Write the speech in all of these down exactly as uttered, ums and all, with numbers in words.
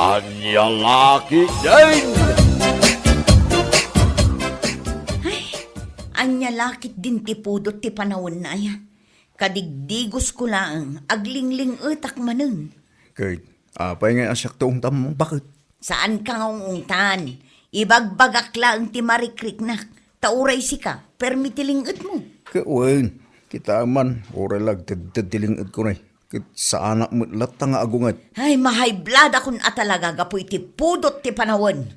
Ania la ketdin? Ay, ania la ketdin ti pudot ti panawenna aya? Kadigdigosko laeng, aglingling-etak manen. Ket apay ngay a siak ti ungtam, baket? Saanka nga ung-ungtan. Ibagbagak laeng ti marikriknak. Ta uray sika, permi ti ling-etmo. Ket wen, kitaem man, uray la agtedted ti ling-etko nay. Ket saanak met latta nga agunget. Ay, mahaybladakon a talaga gapu iti pudot ti panawen.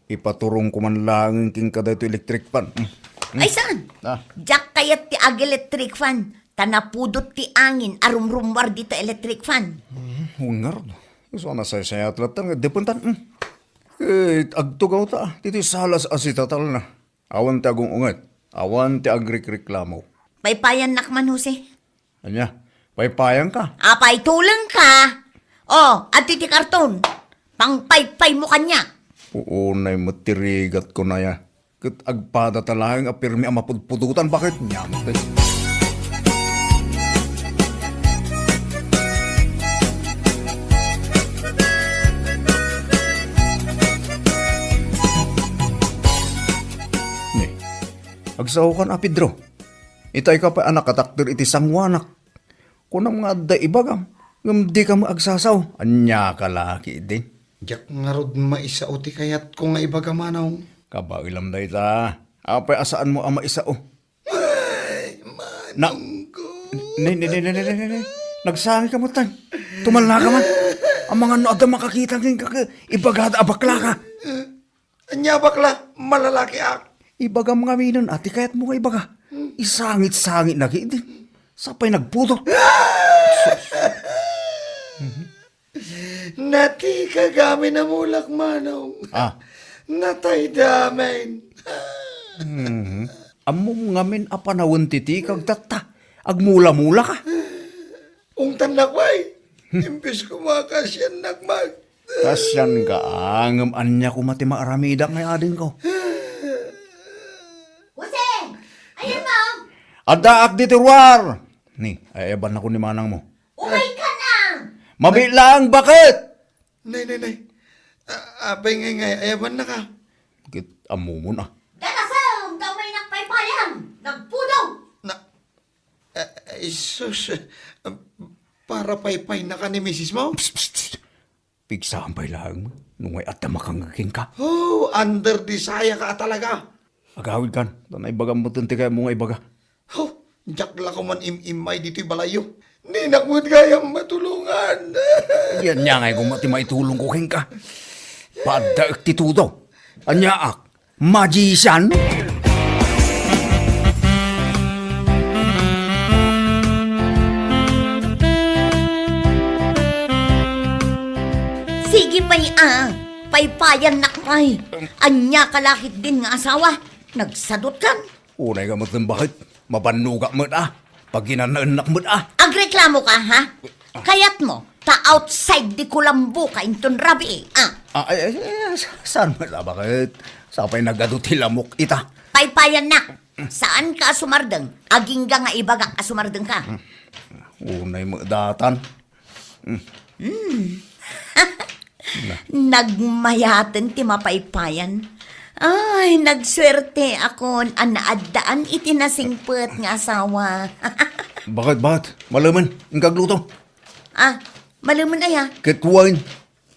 Ipaturongko man laeng kenka daytoy electric fan. Mm. Mm. Ay, saan? Ah. Diak kayat ti ag-electric fan. Ta napudot ti angin a rumrummuar ditoy electric fan. Mm, wen ngarud. Isu a nasaysayat latta nga depentan. Mm. Ket agtugawta, ah. Ditoy salas a sitatalna. Awan ti agung-unget. Awan ti agrikreklamo. Paypayannak man, Jose. Ania? Paypayanka? Apay, tulengka? O, adtoy ti karton. Pangpaypaymo kaniak. Puonay met ti rigatko naya. Ket agpadata laeng a permi a mapudpudotan, baket? Ania met, eh. Ni, agsaokan a, Pedro. Itay ka pay a nakatakder iti sangoanak. Kunam nga adda ibagam, ngem dika met agsasao. Ania ka la ketdin? Diak ngarud maisao ti kayatko nga ibaga, Manong. Kabaelam dayta. Apay a saanmo a maisao? Ay, Na-, Manong ko. Ne, ne, ne. Nagsangit ka met, tay. Tumalna ka man. Amangan no adda makakita kenka, ibagada a bakla ka. Ania, bakla? Malalakiak. Ibagam ngaminen a ti kayatmo nga ibaga. Isangit-sangit na ketdi. Sapay nagpudot. Sus. Natikag amin a mulak, Manong. Ah. Natayda amin. Mhm. Ammom ngamin a panawen ti tikag tatta. Agmula-mula ka. Ungtannak pay. Imbes koma kasiannak met. Kasianka, ngem ania koma ti maaramidak nga adingko? Jose! Ayanmo? Addaak ditoy ruar! Ni, ay-ayabannakon ni manangmo. Umayka na! Mabiit laeng, baket! Nay, nay, nay. A-, apay ngay, ngay, ayabannaka? Ket ammomon, a. Darasem ta umaynak paypayan! Nagpudot! Na, a, ay, sus. Para paypaynaka ni misismo? Psst, psst, psst. Pigsam pay laeng no ngay adda makangngeg kenka. Oh, under the saya ka talaga. Agawidkan, ta naibagam met ti kayatmo nga ibaga. Oh, diak la koman im-immay ditoy balayyo. Dinak met gayam matulongan. Ania ngay koma ti maitulongko kenka. Paaddaek ti tudo. Aniaak? Magician? Sige pay a, paypayannak pay. Ania ka la ketdin nga asawa? Nagsadutkan? Unay ka met, baket. Mabannogak met a. Paginanaennak met a. Agreklamo ka, ha? Kayatmo, ta outside di kulambo ka inton rabii, a? Ah, ay, ay, ay, sa-, saan met a, baket? Sapay nagadu ti lamok ita. Paypayannak. Saanka a sumardeng. Agingga nga ibagak a sumardengka. Unay met datan. Mm. Nagmayaten ti mapaypayan. Ay, nagsuerteakon a naaddaan iti nasingpet nga asawa. Baket, baket. Malemen, inka agluto. Ah, malemen aya? Ket wen,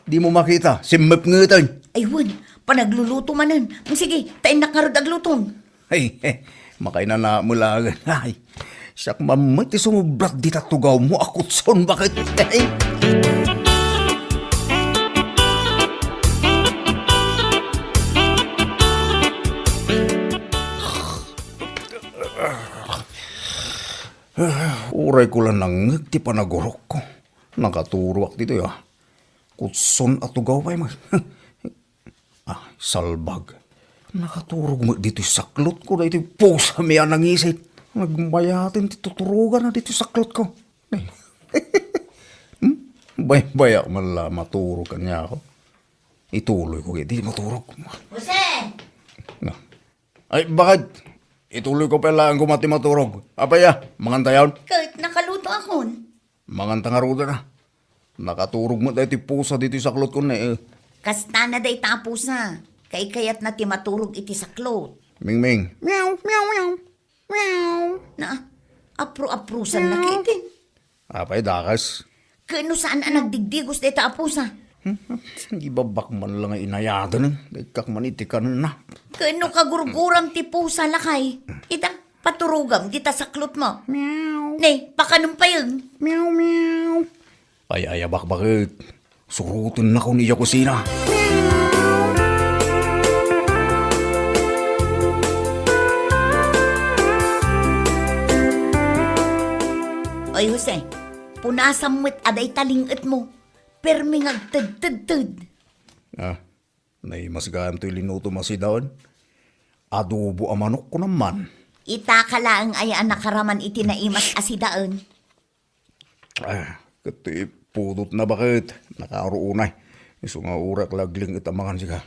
dimo makita, simmepngeten. Ay, wen, panagluluto manen. Sige, ta innak ngarud agluton. Ay, eh, makainana met laeng. Ay, siak man met ti sumublat dita tugawmo a kutson, baket. Uray ko la nangngeg ti panagurokko. Nakaturogak ditoy, a. Kutson a tugaw pay met. Ah, salbag. Nakaturog met ditoy saklotko daytoy pusami a nangisit. Nagmayaten ti tuturogana ditoy saklotko. Hmm? Baybay-ak man la maturog kaniak. Ituloyko ketdi maturog. Jose! Na. Ay, baket. Ituloyko pay laeng koma ti maturog. Apay a, mangantayon? Ket nakalutoakon. Manganta ngaruden a. Nakaturog met daytoy pusa ditoy saklotko, ne, eh. Kastana dayta a pusa. Kaikayatna ti maturog iti saklot. Mingming. Meow, meow, meow. Meow. Na, apro-aprosanna Meow. Kaitin. Apay, dakas? Ken no saan a nagdigdigos dayta a pusa? Ibabak man lang nga inayatan, eh. Ikkak man iti kanenna. Ken no kagurguram ti pusa, lakay. Ita, paturogam dita saklot mo. Meow. Ne, pakanem payen. Meow, meow. Ay, ay, abak, bakit? Surutennakon idiay kusina. Oy, Jose, punasam met a dayta ling-etmo. Permi nga agtedtedted. Ah, naimas gayam toy linutom a sidaen. Adobo a manok, kunam man. Itaka laeng aya a nakaraman iti naimas a sidaen. Ah, ket ti pudotna, baket, nakaruonay. Isu nga uray ak la agling-et a mangan sika.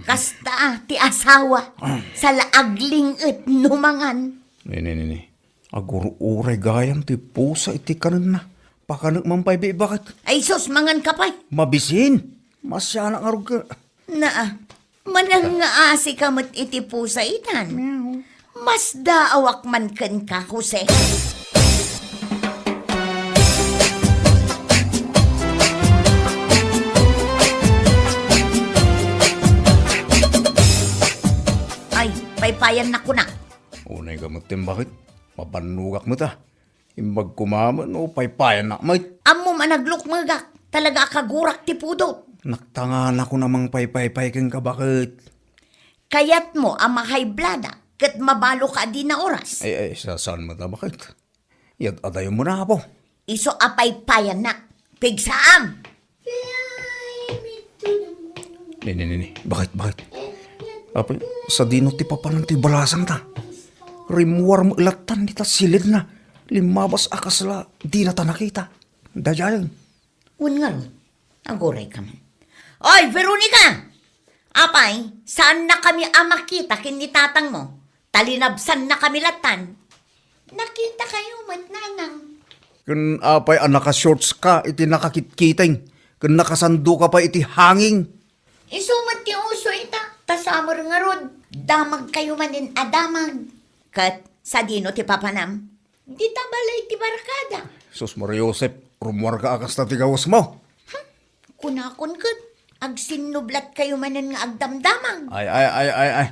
Kasta ti asawa, saan la agling-et no mangan. Ni, ni, ni, ni. Agur-uray gayam ti pusa iti kanenna. Pakanek man pay, bi, baket. Ay sus, mangan ka pay. Mabisin. Masianak nga rugka. Naa, manangngaasi ka met iti pusa itan. Meow. Masdaawak man kenka, Jose. Ay, paypayannak kuna. Unay ka met, baket? Mabannogak met, a. Imbag koma met no paypayannak met. Ammom a naglukmegak, talaga a kagurak ti pudot. Naktanganakon a mangpaypaypay kenka, baket? Kayatmo a mahayblada ket mabaloka a dina oras? Ay, ay, sa-, saan met a, baket? Iyad-adayon mo na, apo. Isu a paypayannak, pigsaam! Ni, ni, ni, ni. Baket, baket? Apay, sadino ti papanan ti balasangta? Rimmuar met lattan dita silidna. Limmabas a kasla dinata nakita. Daydiayen. Wen ngarud, aguray ka man. Oy, Veronica! Apay, saannakami a makita ken ni tatangmo? Ta linabsannakami lattan. Nakitakayo met, nanang. Ken apay a naka-shorts ka iti nakakitkiting, ken nakasando ka pay iti hanging? Isu met ti uso ita, ta samer ngarud, damagkayo manen a damag. Ket sadino ti papanam? Dita balay ti barkada. Sus, Maria Josep, rummuarka a kasta ti gawesmo. Hmm, kunakon ket, agsinnublatkayo manen nga agdamdamag. Ay, ay, ay, ay, ay.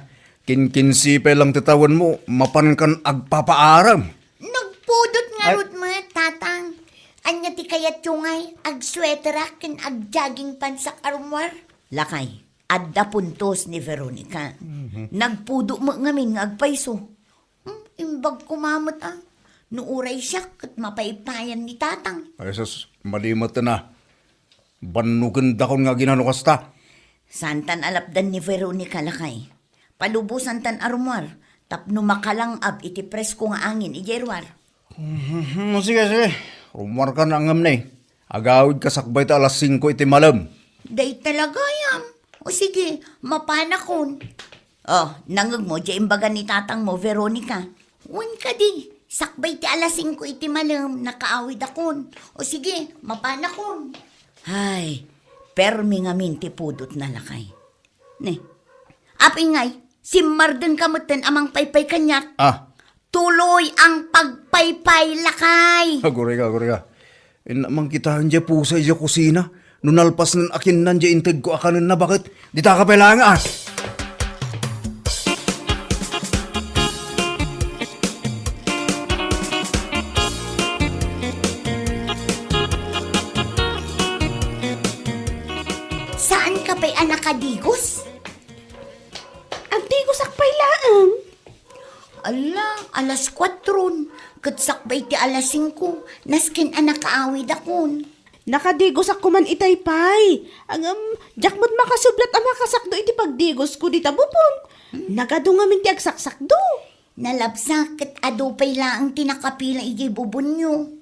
Kinkinsipay lang ti tawenmo, mapankan agpapaaram. Nagpudot ngarud met, tatang. Ania ti kayatyo ngay, agsweterak ken agjogging pantsak a rummuar? Lakay, adda puntos ni Veronica. Mhm. Nagpudot met ngamin nga agpayso. Hmm, imbag koma met, a. No uray siak ket mapaypayan ni tatang. Ay sus, mali met a. Bannogendakon nga aginano kasta. Saantan a lapdan ni Veronica, lakay. Palubosantan a rummuar tapno makalang-ab iti presko nga angin idiay ruar. Mhm, sige, sige. Rummuarka ngem ne. Agawidka sakbay ti alas singko iti malem. Dayta la gayam. O sige, mapanakon. O, nangngegmo diay imbaga ni tatangmo, Veronica? Wen kadi, sakbay ti alas singko iti malem, nakaawidakon. O sige, mapanakon. Ay, permi ngamin ti pudotna, lakay. Ne. Apay ngay, simmardenka metten a mangpaypay kaniak. Ah. Tuloy ang pagpaypay, lakay. Aguray ka, aguray ka. Inna mangkitaen diay pusa idiay kusina. No nalpasnan a kinnan diay intedko a kanenna, baket? Dita ka pay laeng, a. Saanka pay a nakadigos? Agdigosak pay laeng. Ala, alas kuatron, ket sakbay ti alas singko, nasken a nakaawidakon. Nakadigosak koman itay pay. Ngem, diak met makasublat a makasakdo iti pagdigosko dita bubon. Hmm. Nagadu ngamin ti agsaksakdo. Nalabsak ket adu pay laeng ti nakapila idiay bubonyo.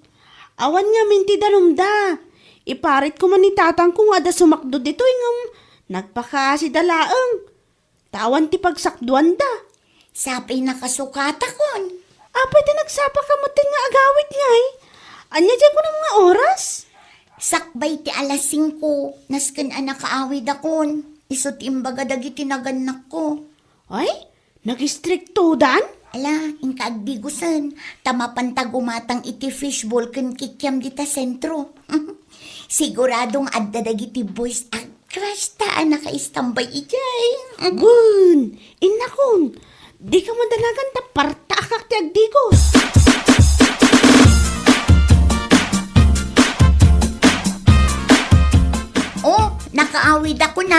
Awan ngamin ti danumda. Iparit koman ni tatangko nga adda sumakdo ditoy ngem nagpakaasida laeng. Ta awan ti pagsakduanda. Sapay nakasukatakon. Apay ta nagsapaka metten nga agawid ngay? Ania diay kunam nga oras? Sakbay ti alas singko, nasken a nakaawidakon. Isu ti imbaga dagiti nagannakko. Ay, nagistriktodan? Ala, inka agdigosen, ta mapantag umatang iti fishball ken kikiam dita sentro. Siguradong adda dagiti boys a crush ta a nakaistambay idiay. Wen, innakon, dika madanagan ta partaakak ti agdigos. Oh, nakaawidakon.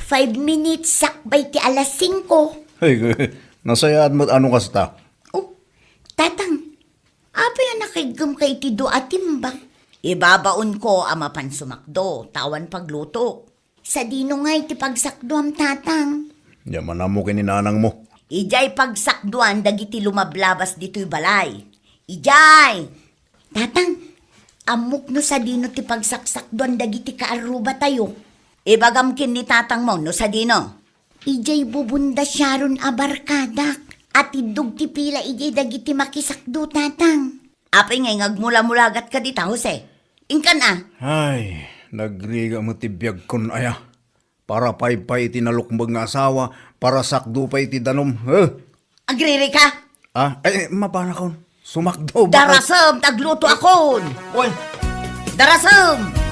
Five minutes sakbay ti alas singko. Ay, nasayaat met no kasta. Oh, tatang, apay a nakaiggem ka iti dua a timba? Ibabaonko a mapan sumakdo, ta awan pagluto. Sadino ngay ti pagsakduam, tatang? Diak man ammo ken ni nanangmo. Idiay pagsakduan dagiti lumablabas ditoy balay. Idiay! Tatang, ammok no sadino ti pagsaksakduan dagiti kaarrubatayo. Ibagam ken ni tatangmo no sadino. Idiay bubunda Sharon a barkadak. Atiddog ti pila idiay dagiti makisakdo, tatang. Apay ngay nga agmulamulagat ka dita, Jose? Inkan a. Ay, nagrigat met ti biagkon aya. Para paypay iti nalukmeg nga asawa, para sakdo pay iti danum. Eh? Agriri ka? Ah, eh, eh, mapanakon. Sumakdo ba? Darasem, tagluto akon. Oy. Darasem.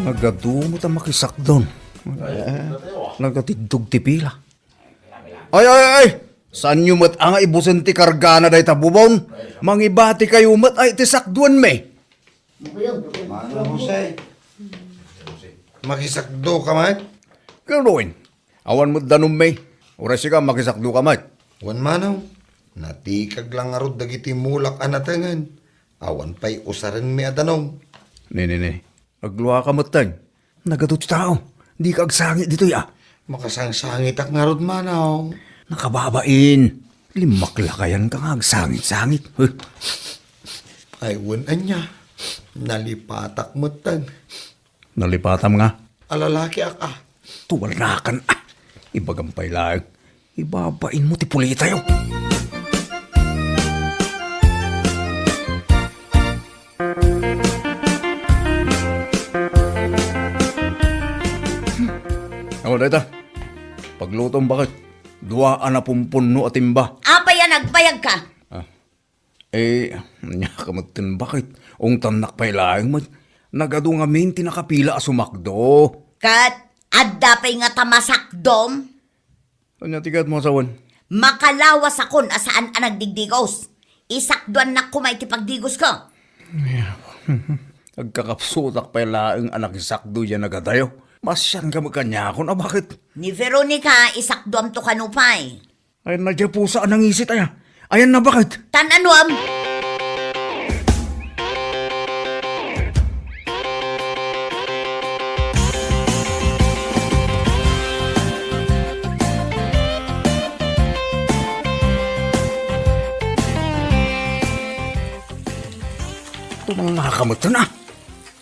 Nagadu met a makisakdon. Eh, nagatiddog ti pila. Ay, ay, ay! Saanyo met a nga ibusen ti kargana dayta bubon? Mangibati kayo met ay ti sakduanmi. Manong Jose, makisakdo ka met? Kerdoin, awan met danummi. Uray sika, makisakdo ka met. Wen, Manong, natikag la ngarud dagiti mulak a natengen. Awan pay usarenmi a danum. Ne, ne, ne. Agluaka metten. Nagadu ti tao. Dika agsangit ditoy, a. Makasangsangitak ngarud, Manong. Nakababain. Limmaklakayanka nga agsangit-sangit. Huh. Ay, wen ania. Nalipatak metten. Nalipatam nga? A lalakiak, a. Tuwanakan, a. Ibagam pay laeng. Ibabainmo ti pulitayo. Awan dayta. Paglutom, baket. Dua a napumpunno a timba. Apay a nagbayag ka? Ah. Eh, ania ka met ten, baket? Ungtannak pay laeng met. Nagadu ngamin ti nakapila a sumakdo. Ket adda pay ngata masakdom? Ania ti kayatmo a sawen? Makalawasakon a saan a nagdigdigos. Isakduannak koma iti pagdigosko. Agkakapsutak pay laeng a nakisakdo diay nagadayo. Masianka met kaniakon a baket? Ni Veronica, isakduamto kano pay. Ayanna diay pusa a nangisit aya. Ayanna baket? Tan-anuam. Tumang nakakamatan, a.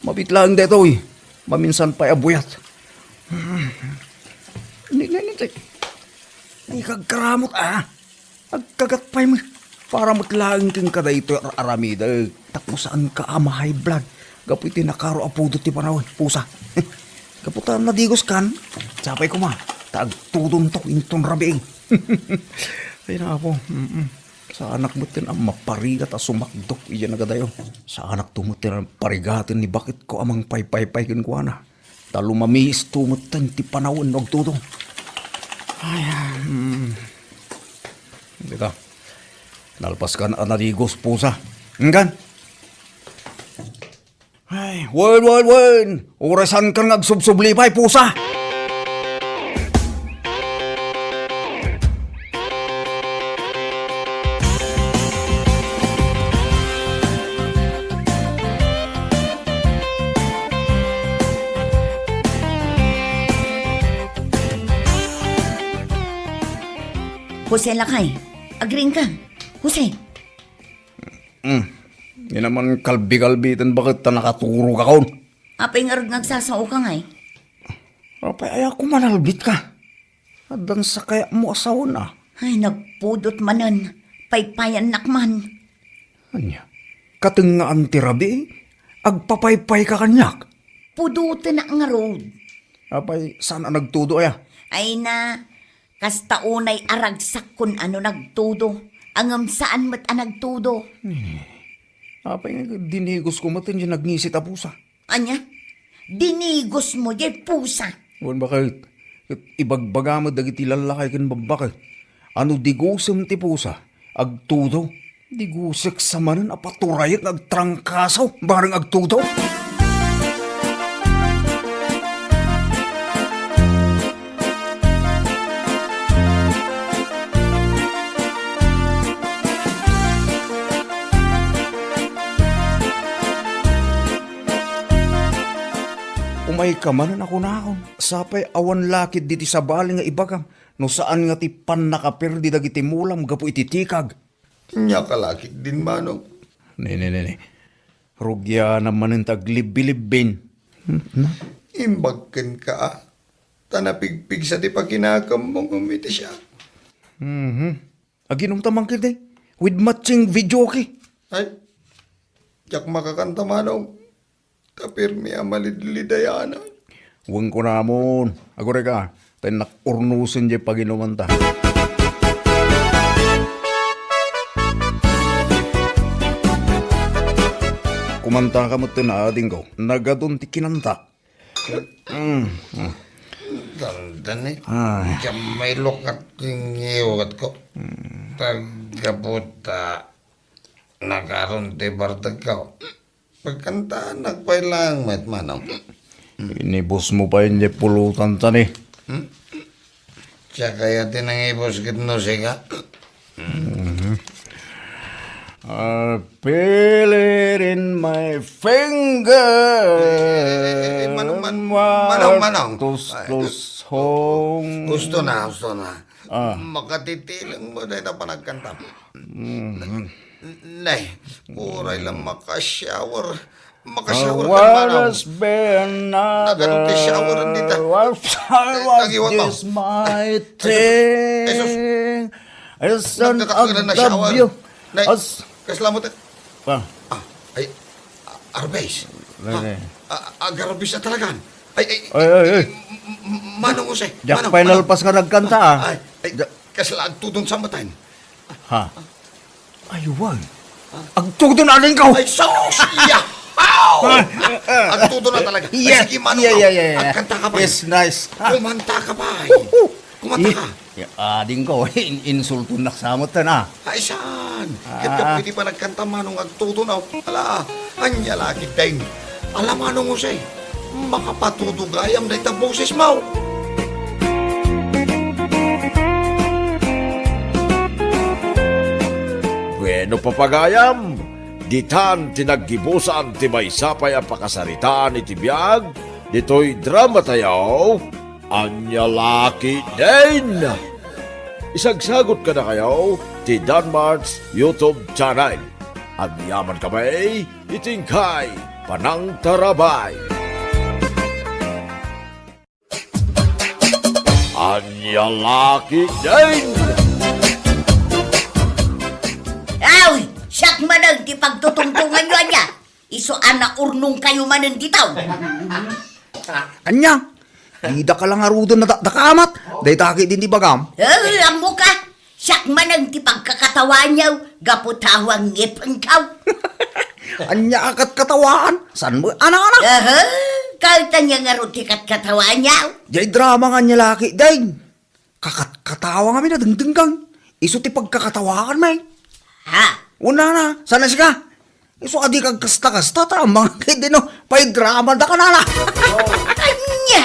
Mabit laeng daytoy. Maminsan pay a buyat. Ni, ni, ni, ni. Di kagkaramot, a. Agkagat pay met. Para met laeng kenka daytoy ar-aramidek. Tapno saanka a ma-high blood. Gapu iti nakaro a pudot ti panawen. Pusa. Gapu ta nadigoskan. Sapay koma. Ta agtudonto inton rabiin. Ay, naapo. Mm-mm. Saanak metten a maparigat a sumakdo idiay nagadayo. Saanakto metten a parigaten ni baketko a mangpaypaypay kenkuana. Ta lumamiisto metten ti panawen no agtudong. Ay, ah, mm. Dita. Nalpaskan a nadigos, pusa. Engkan? Ay, wen, wen, wen! Uray saankan nga agsubsubli pay, pusa! Jose, lakay. Agriingka. Jose. Hmm. Di naman kalbi-kalbi iti baket ta nakaturogakon. Apay ngarud nga agsasaoka ngay? Apay aya koma nalbitka? Addan sakayatmo a sawen a. Ay, nagpudot manen. Paypayannak man. Ania? Katengngaan ti rabii? Agpapaypayka kaniak? Pudotenak ngarud. Apay, saan a nagtudo aya? Ay na, kasta unay a ragsak kun ano nagtudo. Ngem saan met a nagtudo. Eh, apay nga dinigosko met ti nagngisit a pusa? Ania? Dinigosmo diay pusa? Wen, baket. Ket ibagbaga met dagiti lallakay ken babbake a no digosem ti pusa, agtudo. Digosek sa manen a paturayek nga agtrangkaso bareng agtudo. Umayka manen a kunakon, sapay awan la ketdi ti sabali nga ibagam, no saan nga ti pannakaperdi dagiti mulam gapu iti tikag. Ania ka la ketdin, Manong? Ne, ne, ne, ne. Rugianam manen ti aglibbilibbin. Hmm, hmm. Imbag kenka, a. Ta napigpigsa ti pakinakemmo ngem iti siak. Mhm. Aginom ta man ketdi. With matching videoke. Ay, diak makakanta, Manong. Ta permi a malidlidayanak. Wen kunamon, agurayka, ta innak urnosen diay paginumanta. Kumantaka metten, adingko. Nagadun ti kinantak. Mm, mm. Dandani. Ay. Diak mailok ti ngiwatko. Mm. Ta gapu ta nakaron ti bartegko. Pagkantaannak pay laeng met, Manong. Inibusmo pay diay pulotanta ni. Hmm? Siak aya ti nangibus ket no sika. Mhm. I feel it in my finger. Eh, eh, eh, Manong, Man-, Manong, Manong. Tus, ay, tus, hong. Husto na, husto na. Ah. Makatitileng mo dayta panagkantam. Mhm. Nay, uray lang maka-shower. Maka-shower ka, Manong. Nagano ti shower dita? Ay, nagiwat mo. Ay, Jesus. Ay, Jesus. Nagkakakita na shower. Nay, kasla mo ta-, ah, ay, Arbes. Ha? A-, agarbes a talagan. Ay, ay, ay, ay, ay. M-, m-, Manong Jose, diak pay nalpas nga nagkanta, ah. Ay, ay, kasla agtudon sa matan. Ha? Ay, wan. Agtudon na rin ka. Ay, sus! Yahaw! Agtudon na talaga. Ay, yes, sige, Manong, yeah, yeah, yeah, yeah. Agkanta ka pa. Yes, nice. Kumanta ka pa. Kumanta ka. Ya, adingko, in-, insultonnak sa met, na. Ay, saan? Ah. Ket gapu iti panagkanta, Manong, agtudon, aw. Ala, ania la ketdin. Ala, Manong Jose, makapatudo gayam dayta boses mo. Bueno, papagayam, ditan ti naggibusan ti maysa pay a pakasaritaan iti biag ditoy drama tayo. Ania la ketdin? Isagsagut kadakayo ti Danmart's YouTube channel. Agyaman kami iti inkay panangtarabay. Ania la ketdin? Aw, siak manen ti pagtutungtonganyo, ania? Isu a naurnongkayo manen ditaw. Ania? Dida ka lang aruden a dakdakamat. Dayta ketdin ti bagam. Eh, ammoka. Siak manen ti pagkakatawaanyo gapu ta awan ngipenkaw. Ania a katkatawaan? Saan mo, anak-anak? Aha, kahit ania ngarud ti katkatawaanyo. Jay drama nga ania la ketdin. Kakatkatawa ngamin a dengdenggang. Isu ti pagkakatawaan, may. Ha? Una na, sana sika? Isu a di kagkasta-kasta, ta ammang ketdin no, pay drama da kanana. Ania?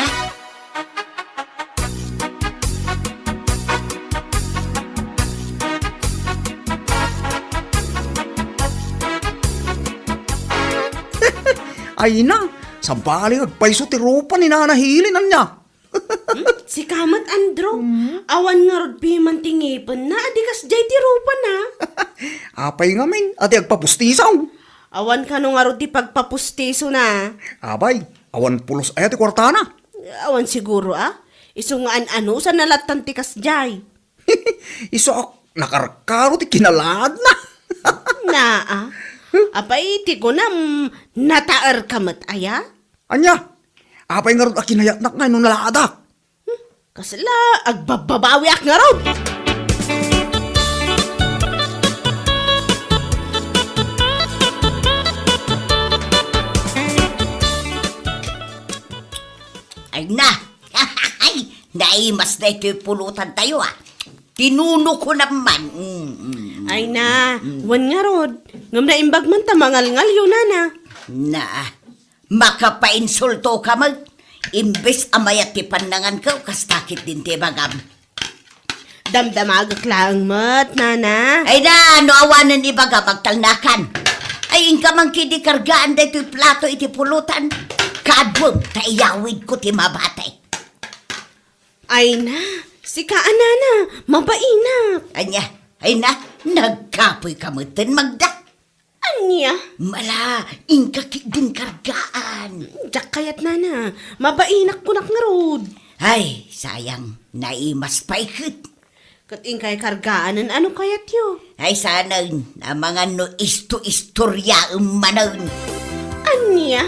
Ay na, sabali agpayso ti rupa ni Nana Helen, ania? Hmm? Sika met, Andrew? Hmm? Awan ngarud piman ti ngipenna a di kasdiay ti rupana. Apay ngamin, a ti agpapustiso? Awan kano ngarud ti pagpapustisona. Abay, awan pulos aya ti kuartana. Awan siguro, a? Isu nga an-anusanna lattan ti kasdiay. Isu a nakarkaro ti kinalaadna. Naa. Apay ti kunam, nataerka met aya? Ania? Apay ngarud a kinayatnak nga no nalaadak? Hmm, kasla, agbabbabawiak ngarud. Ay na! Ay, naimas daytoy pulutantayo, a. Tinunok ko naman. Mm, mm, Ay na, mm. Wen ngarud, ngem naimbag man ta mangalngalyo, nana. Na, makapainsultoka met. Imbes a mayat ti pannanganko, kasta ketdin ti ibagam. Damdamagek laeng met, nana. Ay na, no awanen ibagam, agtalnakan. Ay, inka man ketdi kargaan daytoy plato iti pulutan. Kaduem, ta iyawidko ti mabati. Ay na, sika a nana, mabainak. Ania? Ay na, nagkapoyka metten, Magda. Ania? Ala, inka ketdin kargaan. Diak kayat, nana. Mabainak kunak ngarud. Ay, sayang, naimas pay ket. Ket inkay kargaan, ano kayatyo? Ay, saanen, amangan no isto-istoriaem manen. Ania?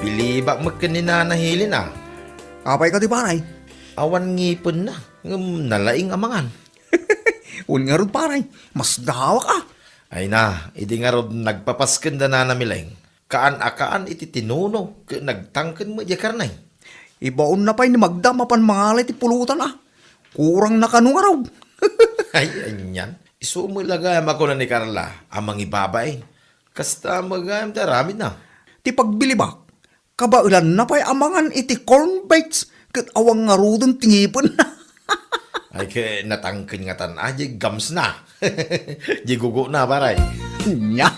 Bilibak met ken ni Nana Helen, a. Apay kadi, pare? Awan ngipenna, ngem nalaing a mangan. Wen ngarud, pare, masdaawak, a. Ay na, idi ngarud nagpapasken da Nana Mileng, kaan a kaan iti tinuno ket nagtangken met diay karne. Ibaonna pay ni Magda mapan mangalay ti pulutan, a. Kurangna kano ngarud. Ay, anian. Isu met la gayam a kuna ni Carla a mangibabain. Kasta met gayam ti aramidna. Ti pagbilibak, kabaelanna pay a mangan iti corn bites ket awan ngaruden ti ngipenna. Ay, ket natangken ngatan a diay gamsna. Diay gugona, pare. Nia.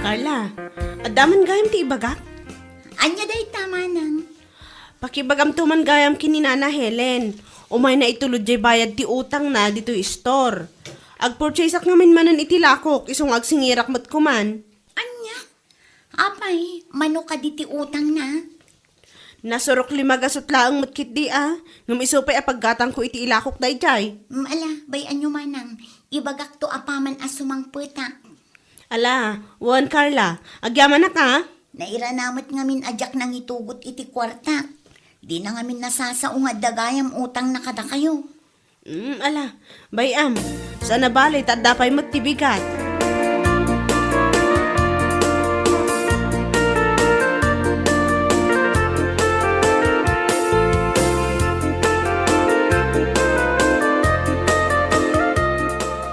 Carla, adda man gayam ti ibagak? Ania dayta, manang? Pakibagamto man gayam ken ni Nana Helen. Umayna itulod diay bayad ti utangna ditoy istor. Agpurchaseak ngamin manen iti lakok, isu nga agsingirak met koman. Ania? Apay, mano kadi ti utangna? Nasurok lima gasut laeng met ketdi a, ngem isu pay a paggatangko iti ilakok daydiay. Mm, ala, bay-anyo manang, ibagakto apaman a sumangpetak. Ala, wen Carla, agyamanak a? Nairana met ngamin a diak nangitugot iti kuartak. Dina ngamin nasasao nga adda gayam utangna kadakayo. Mm, ala, bay-am, saan a bale ta adda pay met ti bigat.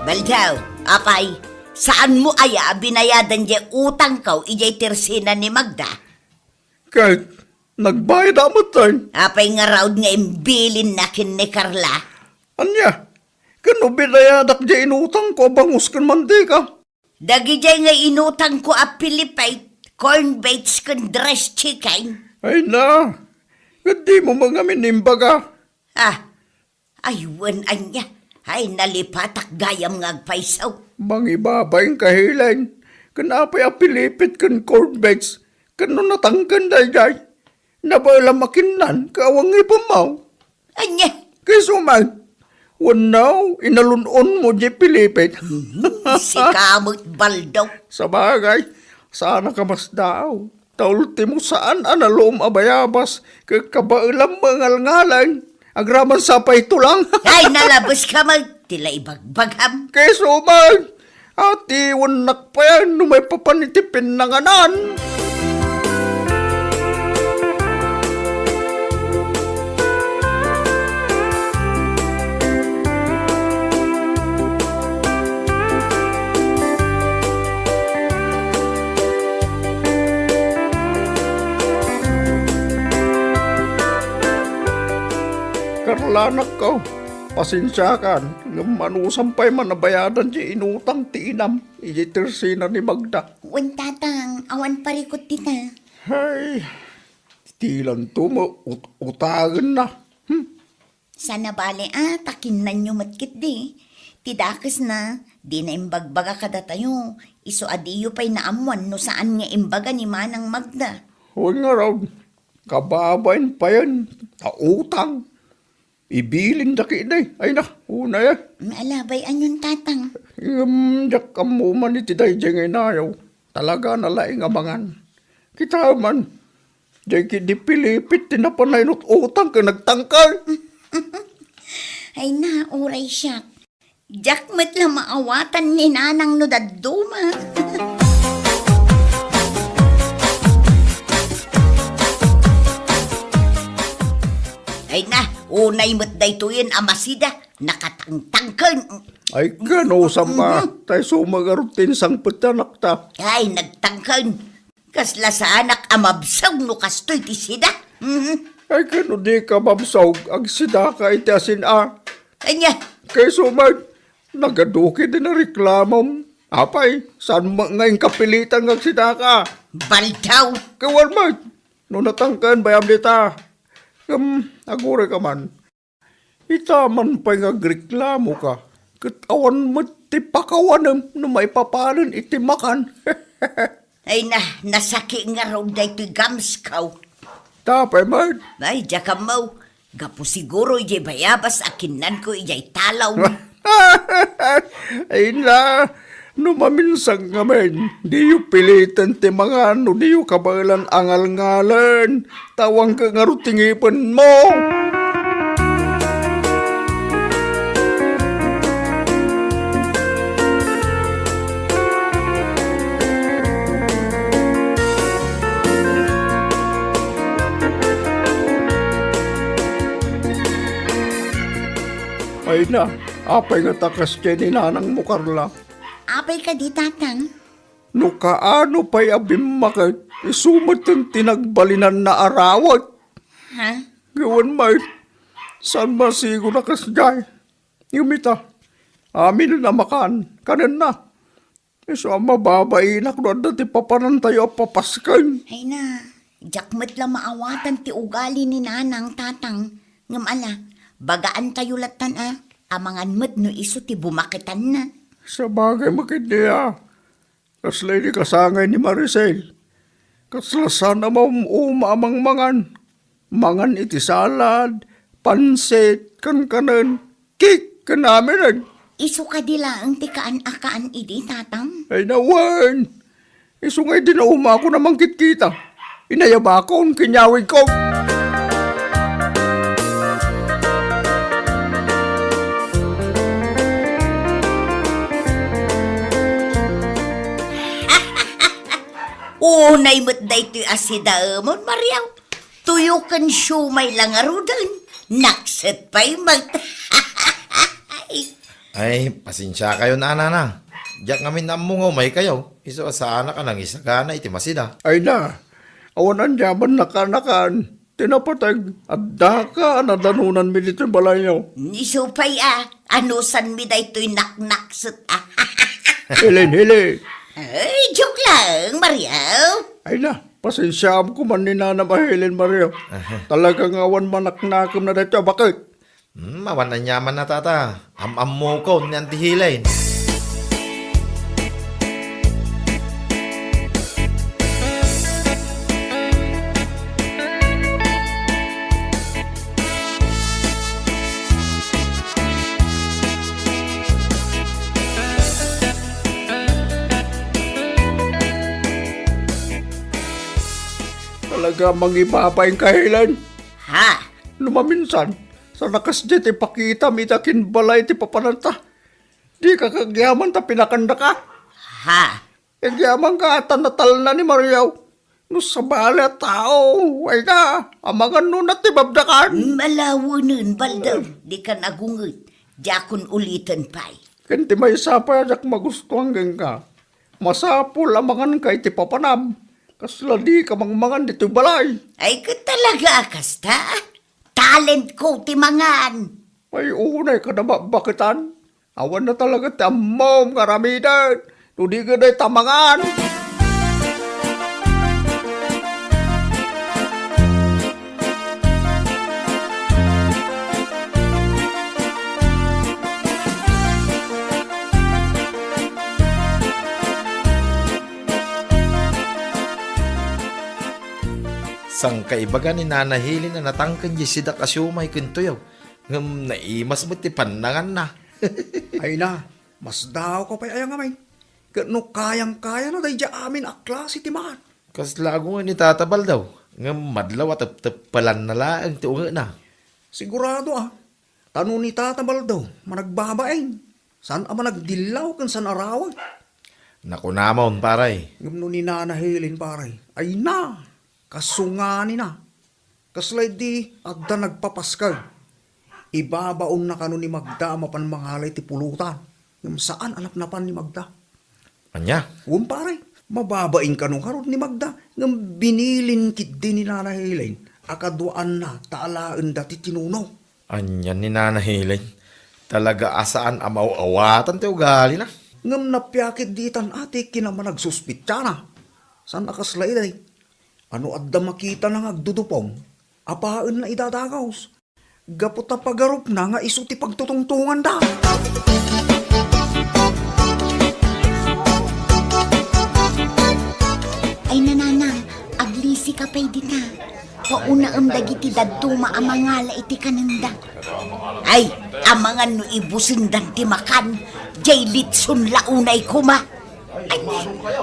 Baldaw, apay, saanmo aya a binayadan diay utangko idiay tersina ni Magda? Ket nagbayad a metten. Apay ngarud nga imbilinna ken ni Carla? Ania? Ket no binayadak diay inutangko a bangus ken mantika? Dagidiay nga inutangko a Pilipit, corn bites ken dressed chicken. Ay na, ket dimo met ngamin imbaga. Ah, Ay, wen ania? Ay, nalipatak gayam nga agpayso. Mangibabain ka, Helen. Ken apay a Pilipit ken corn bites? Ken no natangken daydiay? Nabaelam a kinnan, ket awan ngipenmo. Ania? Ket isu met. Wenno, inalun-onmo diay Pilipit. Mhm, sika met, Baldo. Sabagay, saan a ka masdaaw. Ta ultimo, saan a nalom a bayabas, ket kabaelam met nga ngalngaleng, agraman sa pay tulang. Ay, nalabeska met ti la ibagbagam. Ket isu met, atiwennak pay no maipapan iti pinnanganan. Karlanakko, Pasensiakan, ngem anusam pay man a bayadan ti inutang ti inam idiay tersena ni Magda. Wen, Tatang, awan parikut dita. Hay, dilanto met ut-, utangenna. Hmm. Saan a bale a, ta kinnanyo met ketdi. Ti dakesna, dina imbagbaga kadatayo, isu a diyo pay naammuan no saan nga imbaga ni Manang Magda. Wen ngarud, kababain payen, ta utang. Ibilinda ketdi. Ay na, unay, eh. Ala, bay-anyon, Tatang. Ngem, diak ammo man iti daydiay nga inayo. Talaga na laeng a mangan. Kita man, diay ketdi pilipit ti napan nainut-utang ken nagtangkal. Ay na, uray siak. Diak met la maawatan ni Nanang no dadduma. Ay na, unay met daytoyen a masida, nakatangtangken. Ay, kanusam a, mhm, tay sumagarot ti insangpet ti anakta. Ay, nagtangken. Kasla saanak a mabsog no kastoy ti sida. Mhm. Ay, ken no dika mabsog, agsidaka iti asin a. Ania? Kayso met, nagaduki ti nareklamom. Apay, saan met nga inkapilitan nga agsidaka? Baldaw! Kawan met, no natangken, bayam dita. Ngem, agurayka man. Ita man pay nga agreklamoka, ket awan met ti pakawanem no maipapanen iti makan. Ay na, nasaki ngarud daytoy gamsko. Ta pay met? Ay, diak ammo. Gapu siguro idiay bayabas a kinnanko idiay talaw. Ay na, no maminsan ngamin, diyo piliten ti mangan no diyo kabaelan a ngalngalen, ta awan ket ngarud ti ngipenmo. Ay na, apay nga ta kasdiay ni nanangmo, Carla? Apay kadi, Tatang? No kaano pay a bimmaket, isu met ti nagbalinanna a rawet. Ha? Gawen met, saan masigo a kasdiay. Ngem ita, amin a makan, kanenna. Isu a mababainak no adda ti papanantayo a papasken. Ay na, diak met la maawatan ti ugali ni nanang, tatang. Ngem ala, bagaantayo lattan a, amangan met no isu ti bumaketanna. Sabagay, makidia. Kasla idi kasangay ni Maricel. Kasla saan a maum-uma a mangmangan. Mangan iti salad, pansit, kankanen, cake, ken amin. Isu kadi laeng ti kaan a kaan idi, Tatang? Ay, nawen. Isu nga idi naumakon a mangkitkita, inayabakon ken inyawidko. Unay met daytoy a sidaemon, Mariaw. Tuyo ken siomay la ngaruden, nakset pay met. Ay, pasensiakayo, nanang. Diak ngamin ammo nga umaykayo. Isu a saanak a nangisagana iti masida. Ay na, awan aniaman nakanakan. Ti napateg, addaka a nadanonanmi ditoy balayyo. Isu pay a, anusanmi daytoy naknakset a. Helen, Helen. Ay, joke lang, Mario. Ay na, pasensiaam koma ni Nanang a Helen, Mario. Aha. Talaga nga awan manaknakemna daytoy a baket. Hmm, awan aniaman a, tata. Am-ammokon ni Auntie Helen. Talaga mangibabain ka, Helen. Ha? No maminsan, saan a kasdiay ti pakitam ita ken balay ti papananta. Dika kagyaman ta pinakandaka. Ha? Kagyamanka ta natalna ni Mario. No sabali a tao, ay na, amangan no natibabdakan. Malawenen, Baldaw, dikan agunget. Diakon uliten pay. Ken ti maysa pay a diak magustuan kenka. Masapul a manganka iti papanam. Kasla dika mangmangan ditoy balay. Ay, ket talaga a kasta. Talentko ti mangan. Ay, unay ka na mabaketan. Awan na talaga ti ammom nga aramiden no di gayam ta mangan. Sangkaibaga ni Nana Helen a natangken diay sidak a siomay ken tuyaw, ngem naimas met ti pannanganna. Ay na, masdaawka pay aya ngamin. Ket no kayang-kayana daydiay amin a klase ti maan. Kasla agungen ni Tata Baldaw, ngem madlaw a tepteppelanna laeng ti ungekna. Sigurado a, ta no ni Tata Baldaw, managbabain. Saan a managdillaw ken saan a rawag. Nakunamon, pare. Ngem no ni Nana Helen, pare, ay na, kasunganina. Kasla idi adda nagpapaskeg. Ibabaonna kano ni Magda a mapan mangala iti pulutan. Ngem saan a napnapan ni Magda. Ania? Wen, pare, mababain kano ngarud ni Magda, ngem binilin ketdi ni Nana Helen a kaduaanna ta alaenda ti tinuno. Ania ni Nana Helen? Talaga a saan a maaw-awatan ti ugalina. Ngem napiakit ditan a ti kinamanagsuspetsana. Saan a kasla idi. Ano adda makitana nga agdudupong, apaenna idadagus. Gapu ta pagarupna nga isu ti pagtutungtonganda. Ay, nanang, aglisika pay dita. Paunaem dagiti dadduma a mangala iti kanenda. Ay, amangan no ibusendan ti makan, diay litson la unay koma. Ay,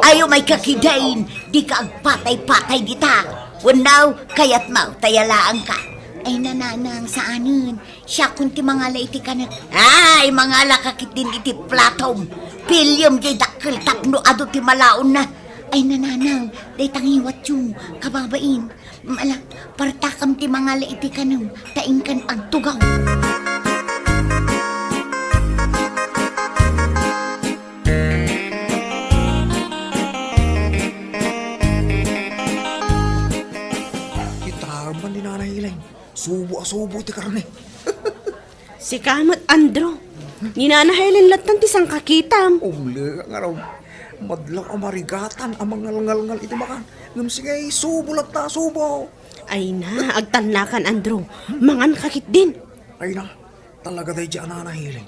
ay, umay kakidin, dika agpatay-patay dita. Wenno, kayatmo, ta yalaanka. Ay, nanang, saanen. Siakon ti mangala iti kanek. Ay, mangalaka ketdin iti platom. Piliem diay dakkel tapno adu ti malaonna. Ay, nanang, dayta ngiwatyo, kababain. Ala, partakam ti mangala iti kanem, ta inkan agtugaw. Kitaem man ni Nanay Helen, subo a subo ti karne. Sika met, Andrew. Ni Nana Helen lattan ti sangkakitam. Umle nga raw. Madlaw a marigatan a mangalngalngal iti makan. Ngem sige, subo latta, subo. Ay na, agtannakan, Andrew. Mangan ka ketdin. Ay na, talaga daydi a Nana Helen.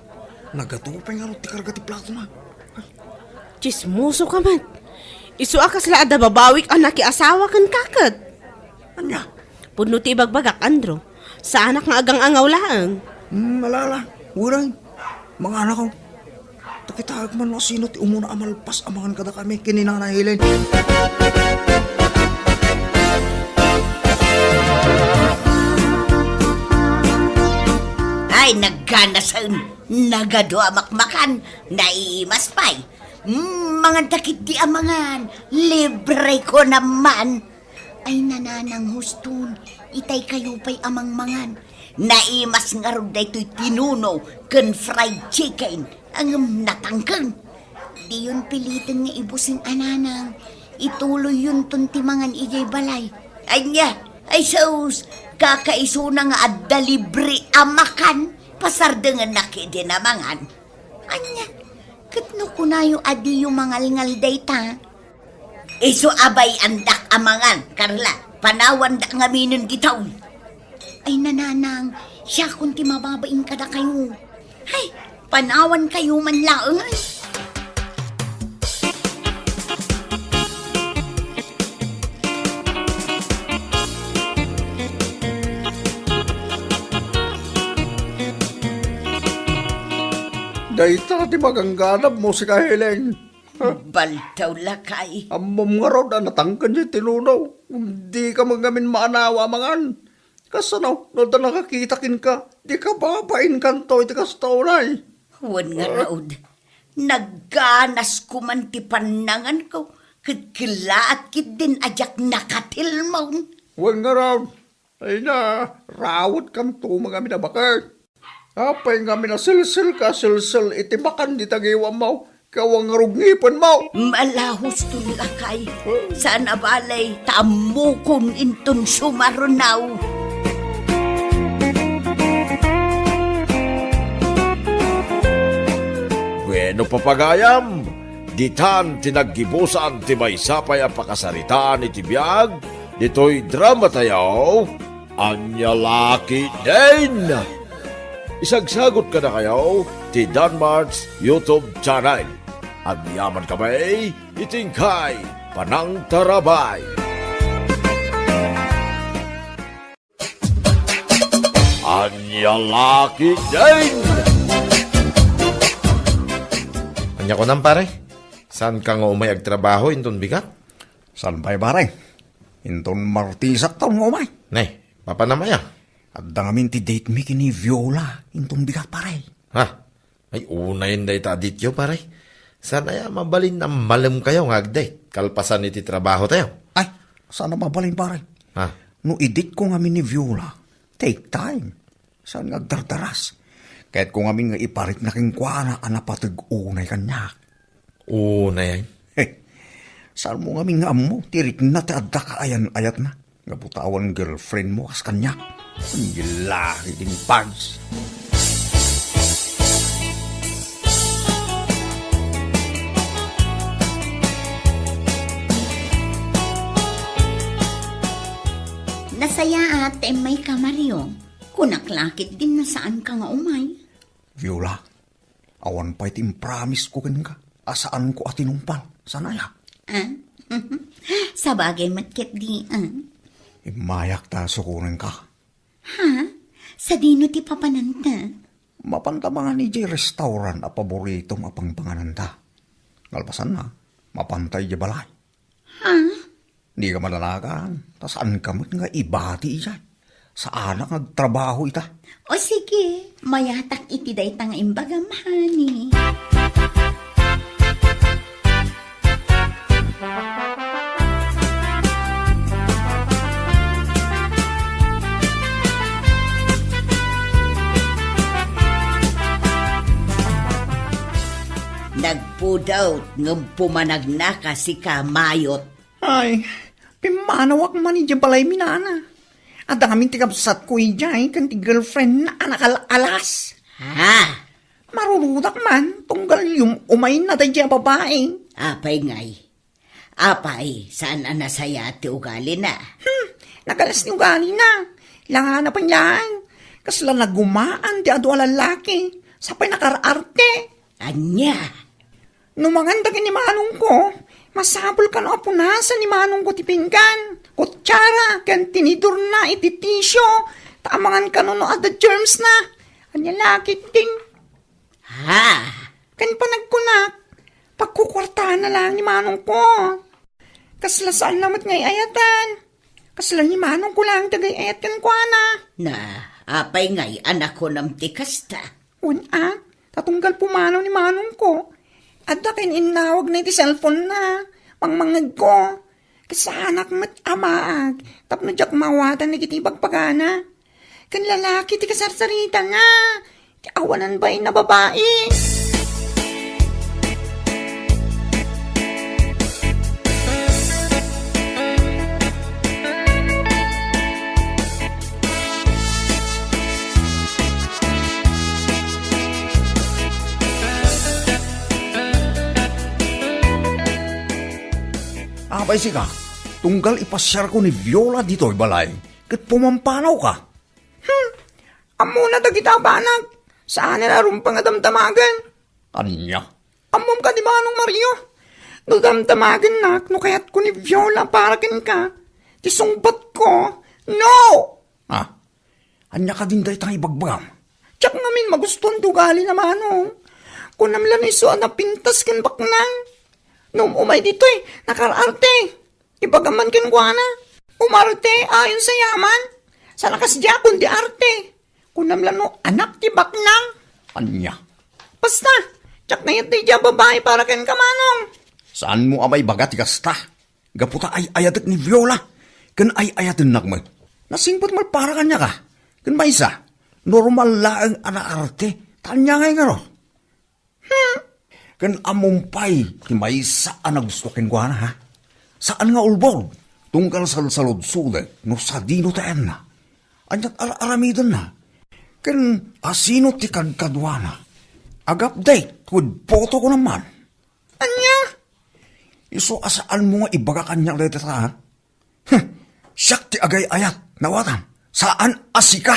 Nagadu pay ngarud ti karga ti platona. Tsismoso ka met. Isu a kasla adda babawik a nakiasawa kenka ket. Ania? Pudno ti ibagbagak, Andrew. Saanak nga agang-angaw laeng. Hmm, ala, ala. Uray. Manganakaw. Ta kitaek man no sino ti umuna a malpas a mangan kadakami ken ni Nana Helen. Ay, nagganasen. Nagadu a makmakan. Naimas pay. Mm, mangan ta ketdi a mangan. Libre ko naman. Ay, nanang, huston, itay kayo pay a mangmangan. Naimas ngarud daytoy tinuno ken fried chicken, ngem natangken. Diyon piliten nga ibusen a nanang, ituloyyonton ti mangan idiay balay. Ania, ay sus, kakaisuna nga adda libre a makan, pasardengennak idi a mangan. Ania, ket no kunayo a diyo mangalngal dayta? Isu a bay-andak a mangan, Carla. Panawandak ngaminen ditoy. Ay, nanang, siakon ti mababain kadakayo. Ay, panawankayo man laeng, ay. Dayta ti magangganabmo, sika Helen. Baldaw, lakay. Ammom ngarud a natangken ti tinuno. Dika met ngamin maanawa a mangan. Kasano, no adda nakakita kenka, dika babainkanto iti kasta unay. Wen ngarud, nagganasko man ti pannanganko, ket kellaat ketdin a diak nakatilmon. Wen ngarud, ay na, rawetkanto met ngamin a baket. Apay ngamin a selselka a selsel iti makan dita ngiwammo, ket awan ngarud ngipenmo? Malahuston, lakay. Saan a bale, ta ammokon inton sumarunaw. No papagayam, ditan ti naggibusan ti maysa pay a pakasaritaan iti biag ditoy dramatayo, Ania La Ketdin. Isagsagot kadakayo ti Danmart's YouTube channel. Agyaman kami iti inkay panangtarabay. Ania La Ketdin. Ania kunam, pare? Saanka nga umay agtrabaho inton bigat? Saan pay, pare? Inton Martisakto nga umay. Nay, mapanam aya? Adda ngamin ti date mi ken ni Viola inton bigat, pare. Ha? Ay, unayen dayta a date yo, pare. Saan aya mabalin a malemkayo nga ag-date kalpasan iti trabahotayo? Ay, saan a mabalin, pare. Ha? No i-date ko ngamin ni Viola, take time. Saan nga agdardaras? Kayatko ngamin nga iparikna kenkuana a napateg unay kaniak. Unayen? Heh, saanmo ngamin nga ammo ti rikna ti adda kaayan-ayatna? Gapu ta awan girlfriend mo kas kaniak. Ania La Ketdin, Pads. Nasayaat ta immayka, Mario. Kunak La Ketdin no saanka nga umay. Viola, awan pay ti impromise ko kenka a saanko a tinungpal. Saan aya? Ah? Sabagay met ketdi, ah. Immayak ta sukonenka. Ha? Sadino ti papananta? Mapanta mangan idiay restaurant a paboritom a pangpangananta. Kalpasanna, mapanta idiay balay. Ha? Dika madanagan, ta saanka met nga ibati idiay. Saanak nga agtrabaho ita. O sige, mayatak iti dayta nga imbagam, honey. Nagpudot ngem pumanagnaka, sika, Mayot. Ay, pimmanawak man idiay balaymi, nana. Adda ngamin ti kabsatko idiay ken ti girlfriendna a nakal-alas. Ha? Marurudak man, tunggal yum-, umayna daydiay a babai. Apay ngay? Apay, saan a nasayaat ti ugalina? Hmm, nagalas ti ugalina. Langana pay laeng. Kasla nagumaan ti adu a lallaki. Sapay nakar-arte. Ania? No manganda ken ni manongko, masapul kano a punasan ni manongko ti pinggan, kutsara, ken tinidorna iti tisio, ta amangan kano no adda germsna. Ania La Ketdin? Ha? Ken panagkunak, pagkukuartaanna laeng ni manongko. Kasla saanna met nga ay-ayatan. Kasla ni manongko laeng ti agay-ayat kenkuana. Na, apay ngay a nakunam ti kasta? Wen a, ta tunggal pumanaw ni manongko, adda ken innawagna iti cellphone-na, mangmangngegko. Kasaanak met a maag tapno diak maawatan dagiti ibagbagana. Ken lalaki ti kasarsaritana, ti awanan bain a babai. Apay sika, tunggal ipasiarko ni Viola ditoy balay, ket pumampanawka. Hmm, ammona dagita a banag, saanen a rumbeng a damdamagen. Ania? Ammom kadi, Manong Mario? No damdamagennak no kayatko ni Viola para kenka, ti sungbatko, no! Ah, ania kadin dayta nga ibagbagam? Diak ngamin magustuan ti ugalina, Manong. Kunam la no isu a napintas ken baknang. No um-umay ditoy, nakar-arte. Ibagam man kenkuana, umarte ayon sa yaman. Saan a kasdiakon ti arte. Kunam la no anak ti baknang. Ania? Basta, diak kayat daydiay a babai para kenka, Manong. Saanmo a maibaga ti kasta? Gapu ta ay-ayatek ni Viola, ken ay-ayatennak met. Nasingpet met para kaniaka. Ken maysa, normal laeng a naarte, ta ania ngay ngarud? Hmm. Ken ammom pay ti maysa a nagusto kenkuana, ha? Saan nga ulbod, tunggal salsaludsodek no sadino ti ayanna. Aniat ar-aramidenna? Ken asino ti kadkaduana? Ag-update with photo ko naman. Ania? Isu a saanmo nga ibaga kaniak dayta, ha? Huh, siak ti agay-ayat, nawatam. Saan a sika.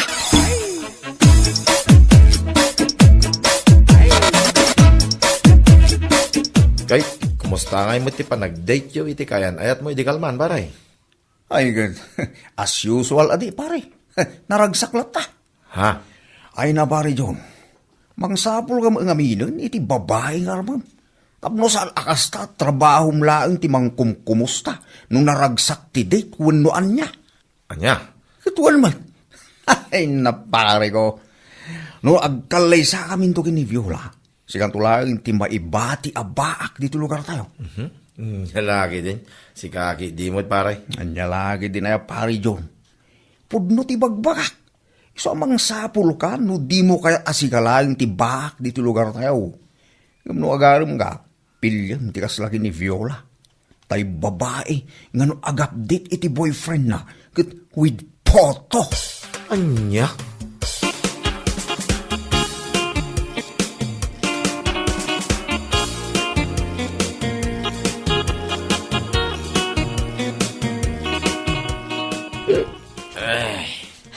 Kay, kumusta ngay met ti panag-date yo iti kayan-ayatmo idi kalman, pare? Ay, ket, as usual a di, pare. Naragsak latta. Ha? Ay na, pare John. Mangsapul nga aminen iti babai nga armem. Tapno saan a kasta, trabahom laeng ti mangkumkumusta no naragsak ti date wenno ania. Ania? Ket wen met. Ay na, pare ko. No agkallaysa kaminto ken ni Viola, sikanto laeng ti maibati a baak ditoy lugartayo. Mhm. Mm, ania la ketdin. Sika ketdi met, pare. Ania la ketdin aya, pare John. Pudno ti bagbagak. Isu a mangsapulka no dimo kayat a sika laeng ti baak ditoy lugartayo. Ngem no agaremka, piliem ti kasla ken ni Viola. Tay babai nga no ag-update iti boyfriendna ket with photo. Ania?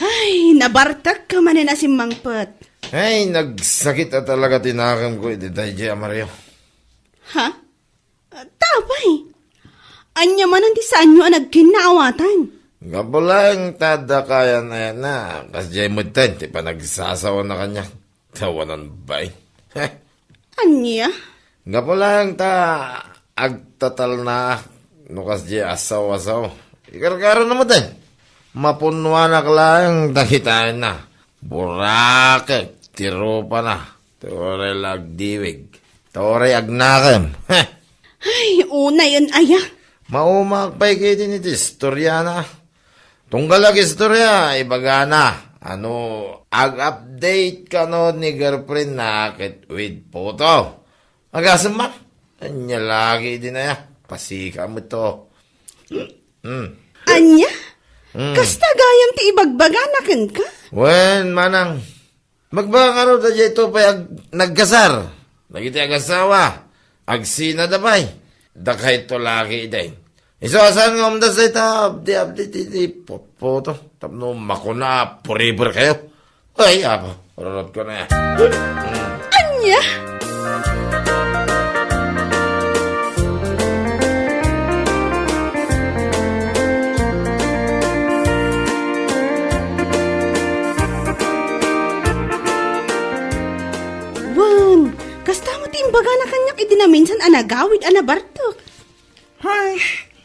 Ay, nabartekka manen a simmangpet. Ay, nagsakit a talaga ti nakemko iti daydiay a Mario. Ha? Ta apay, ania manen ti saanyo a nagkinnaawatan? Gapu laeng ta adda kayan-ayatna, kasdiay metten ti panagsasawana kaniak. Tawanan bay. Ania? Gapu laeng ta agtatalnaak no kasdiay a saw-a-saw. Ikarkarana metten. Mapunnoanak laeng ta kitaenna. Burakek ti rupana. Ti uray la agdiwig. Ta uray agnakem. Heh! Ay, unayen aya. Maumaak pay ketdin iti istoriana. Tunggal agistorya, ibagana a no ag-update kano ni girlfriendna ket with photo. Agasem man. Ania la ketdin aya. Pasika met to. Hmm. Ania? Hmm. Kasta gayam ti ibagbagana kenka? Wen, manang. Magbagak ngarud a daytoy pay ag-, nagkasar. Dagiti agasawa, agsinada pay. Dakayto la ketdin. Isu a saan nga umdas dayta, abdi, abdi, ti, ti, putputo. Tapno makuna a forever kayo. Ay, apo, ururot ko na yan. Hmm. Ania? Wen, kasta met ti imbagana kaniak idi naminsan a nagawid a nabartek. Ay,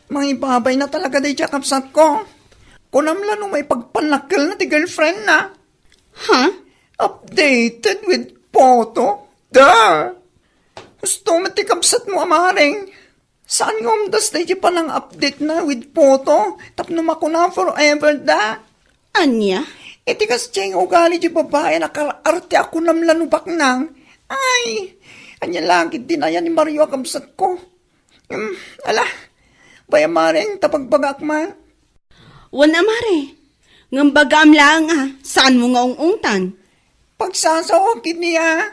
mangibabayna talaga daydiay a kabsatko. Kunam la no maipagpannakkelna ti girlfriendna. Ha? Updated with photo? Da! Husto met ti kabsatmo, Amare. Saan nga umdas daydiay panang-update na with photo tapno makuna forever da? Ania? Iti kasdiay nga ugali ti babai a nakar-arte a kunam la no baknang. Ay, ania la ketdin aya ni Mario a kabsatko? Hmm, ala, bay, Amare, ta bagbagaak man. Wen, Amare, ngem bagaam laeng a, saanmo nga ung-ungtan? Pagsasaok iti a,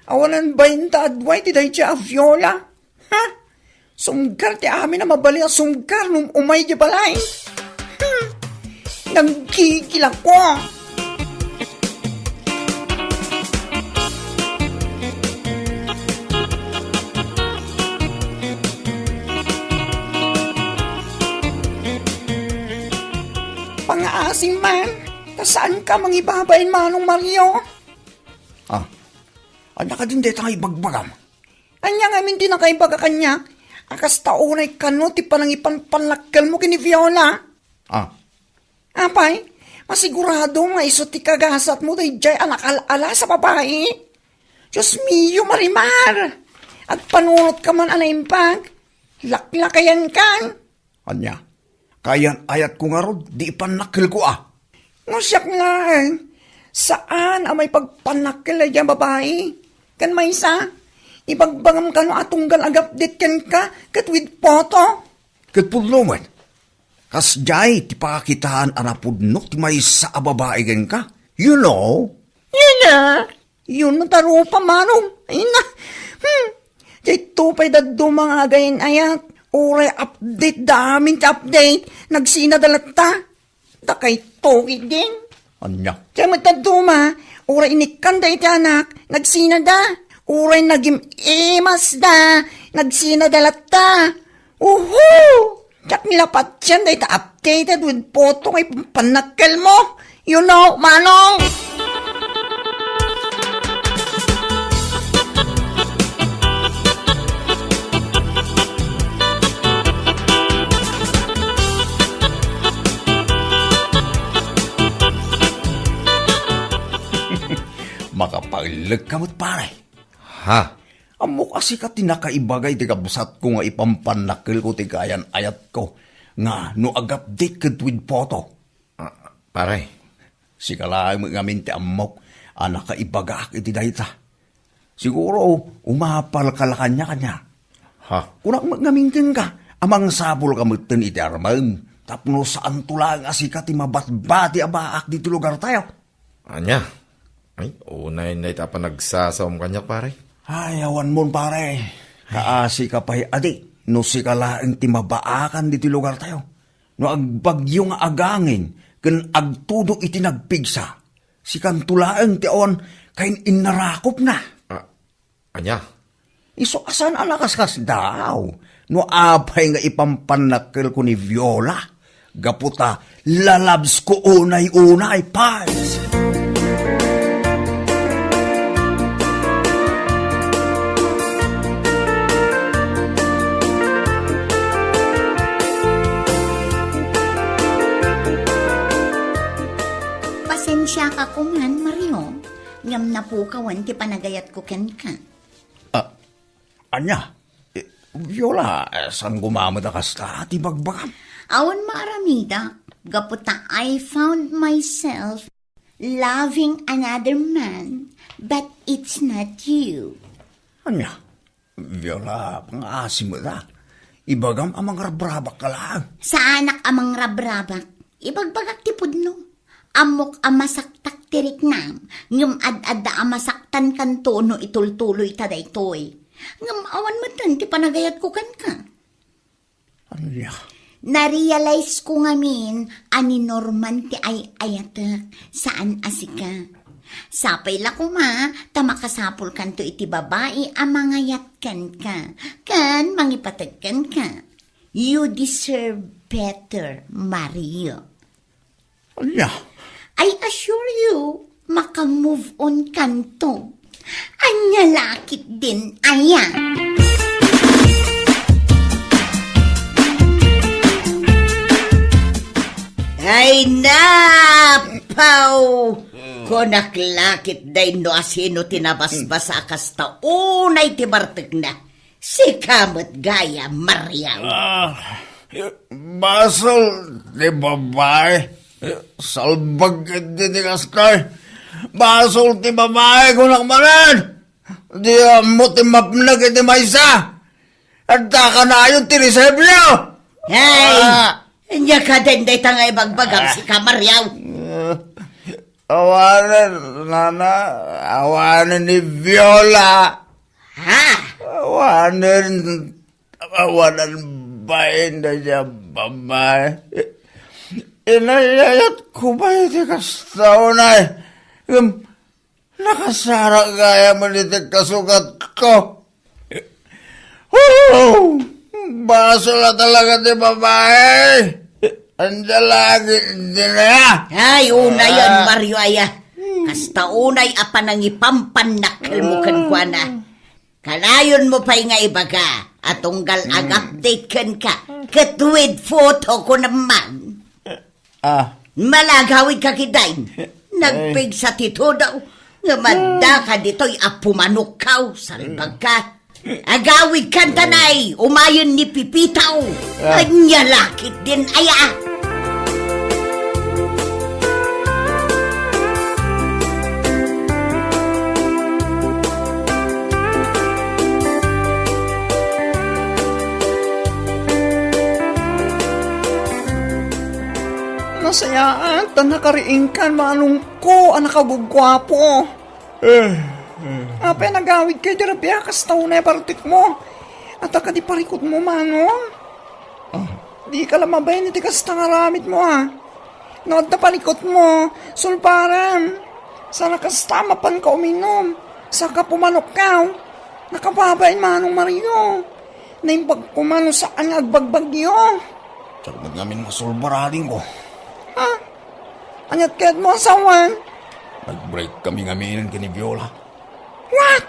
awanan bain ta adua iti daydiay a Viola. Ha? Sumgar ti amin a mabalin a sumgar no umay di balay. Hmm. Nanggigilak ko. Pangaasing man, ta saan ka mangibabain, Manong Mario? Ah, ania kadin dayta nga ibagbagam? Ania ngamin ti nakaibaga kaniak a kasta unay kano ti panangipanpannakkelmo ken ni Viola? Ah. Apay, masigurado nga isu ti kagasatmo daydiay a nakal-alas a babai? Dios mio, Marimar! Agpanunot ka man a naimbag. Laklakayan kan. Ania? Kayan-ayatko ngarud, di ipannakkelko a. No siak laeng, saan a maipagpannakkel daydiay a babai? Ken maysa, ibagbagam kano a tunggal ag-update kenka ket with photo? Ket pudno met, kasdiay ti pakakitaan a napudno ti maysa a babai kenka. You know? You know? Yun no ta rupa, Manong. Ay na, hmm, dayto pay dadduma nga agayan-ayat. Uray update da amin ti update. Nagsinada latta. Dakayto ketdin. Ania? Diay met dadduma, uray inikkanda iti anak, nagsinada. Uray nagim-imasda, nagsinada latta. Uhu! Diak ni la patien dayta updated with photo nga ipannakkelmo. You know, Manong? Makapaellek ka met, pare. Ha? Ammok a sika ti nakaibaga iti kabsatko nga ipampannakkelko ti kaayan-ayatko nga no ag-update ket with photo. Ah, pare. Sika laeng met ngamin ti ammok a nakaibagaak iti dayta. Siguro, umapalka la kaniak, ania? Ha? Kunak met ngamin kenka, a mangsapulka metten iti armem, tapno saanto laeng a sika ti mabatbati a baak ditoy lugartayo. Ania? Ay, unay na ita a panagsasawam kaniak, pare. Ay, awanmon, pare. Kaasika pay, adi, no sika laeng ti mabaakan ditoy lugartayo. No agbagyo nga agangin ken agtudo iti nagpigsa, sikanto laeng ti awan kain-innarakopna. Ah, ania? Isu a saan a nakaskasdaaw no apay nga ipampannakkelko ni Viola gapu ta lalabsko unay-unay, pals. Pasensiaka koman, Mario, ngem napukawen ti panagayatko kenka. Ah, ania? Eh, Viola, eh, saan gumamit a kasta ti bagbagam? Awan maaramidak, gapu ta I found myself loving another man, but it's not you. Ania? Viola, pangaasim met a. Ibagam a mangrabrabak ka laeng. Saanak a mangrabrabak. Ibagbagak ti pudno. Ammok a masaktak ti riknam, ngem ad-adda a masaktankanto no itultuloy ta daytoy. Ngem awan metten ti panagayatko kenka. Ania? Narealize ko ngamin a ni Norman ti ay-ayatek, saan a sika. Sapay la koma ta makasapulkanto iti babai a mangayat kenka, ken mangipateg kenka. You deserve better, Mario. Ania? I assure you, maka-move on kanto. Ania la ketdin aya? Ay, napaw! Kunak la ketdin no asino ti nabasbasa a kasta unay ti bartekna. Sika met gayam, Mario. Ah, basol ti babai. Salbag ketdi ti kastoy. Basol ti babai, kunak manen. Di ammo ti mapnek iti maysa. Adda kanayon ti resibio. Hey! Ah. Ania ketdin dayta nga ibagbagam, ah, sika, Mario? Ah, awanen, nana, awanen ni Viola. Ha? Awanen, awanen bain dayta a babai. Inayayat ko pay ti kasta unay. Ngem, nakasarak gayam iti kasukatko. Oh! Basol a talaga ti babai. Ania la ketdin aya? Ay, unayen, ah, Mario aya. Kasta unay a panangipampannakkelmo kenkuana. Kanayonmo pay nga ibaga a tunggal, mm, ag-update kenka ket with photo ko naman. Ah. Malagawidka ketdin. Ay. Nagpigsa ti tudo nga addaka ditoy a pumanokkaw, salbagka. Agawidkan ta nay, umayen ni Pipitaw. Ah. Ania la ketdin aya? Nasayaat ta nakariingkan, manongko a nakagugguapo. Eh, Apay nagawidka idi rabii a kasta unay a partikmo? Adda kadi parikutmo, Manong? Ah, dika la mabain iti kasta nga aramidmo, a? No adda parikutmo, sulbarem. Saan a kasta, mapanka uminum. Saka pumanokkaw. Nakababain, Manong Mario. Naimbag koma no saan nga agbagbagyo. Diak met ngamin masulbar, adingko. Ha? Ania't kayatmo a sawen? Nag-break kami ngamin ken ni Viola. What?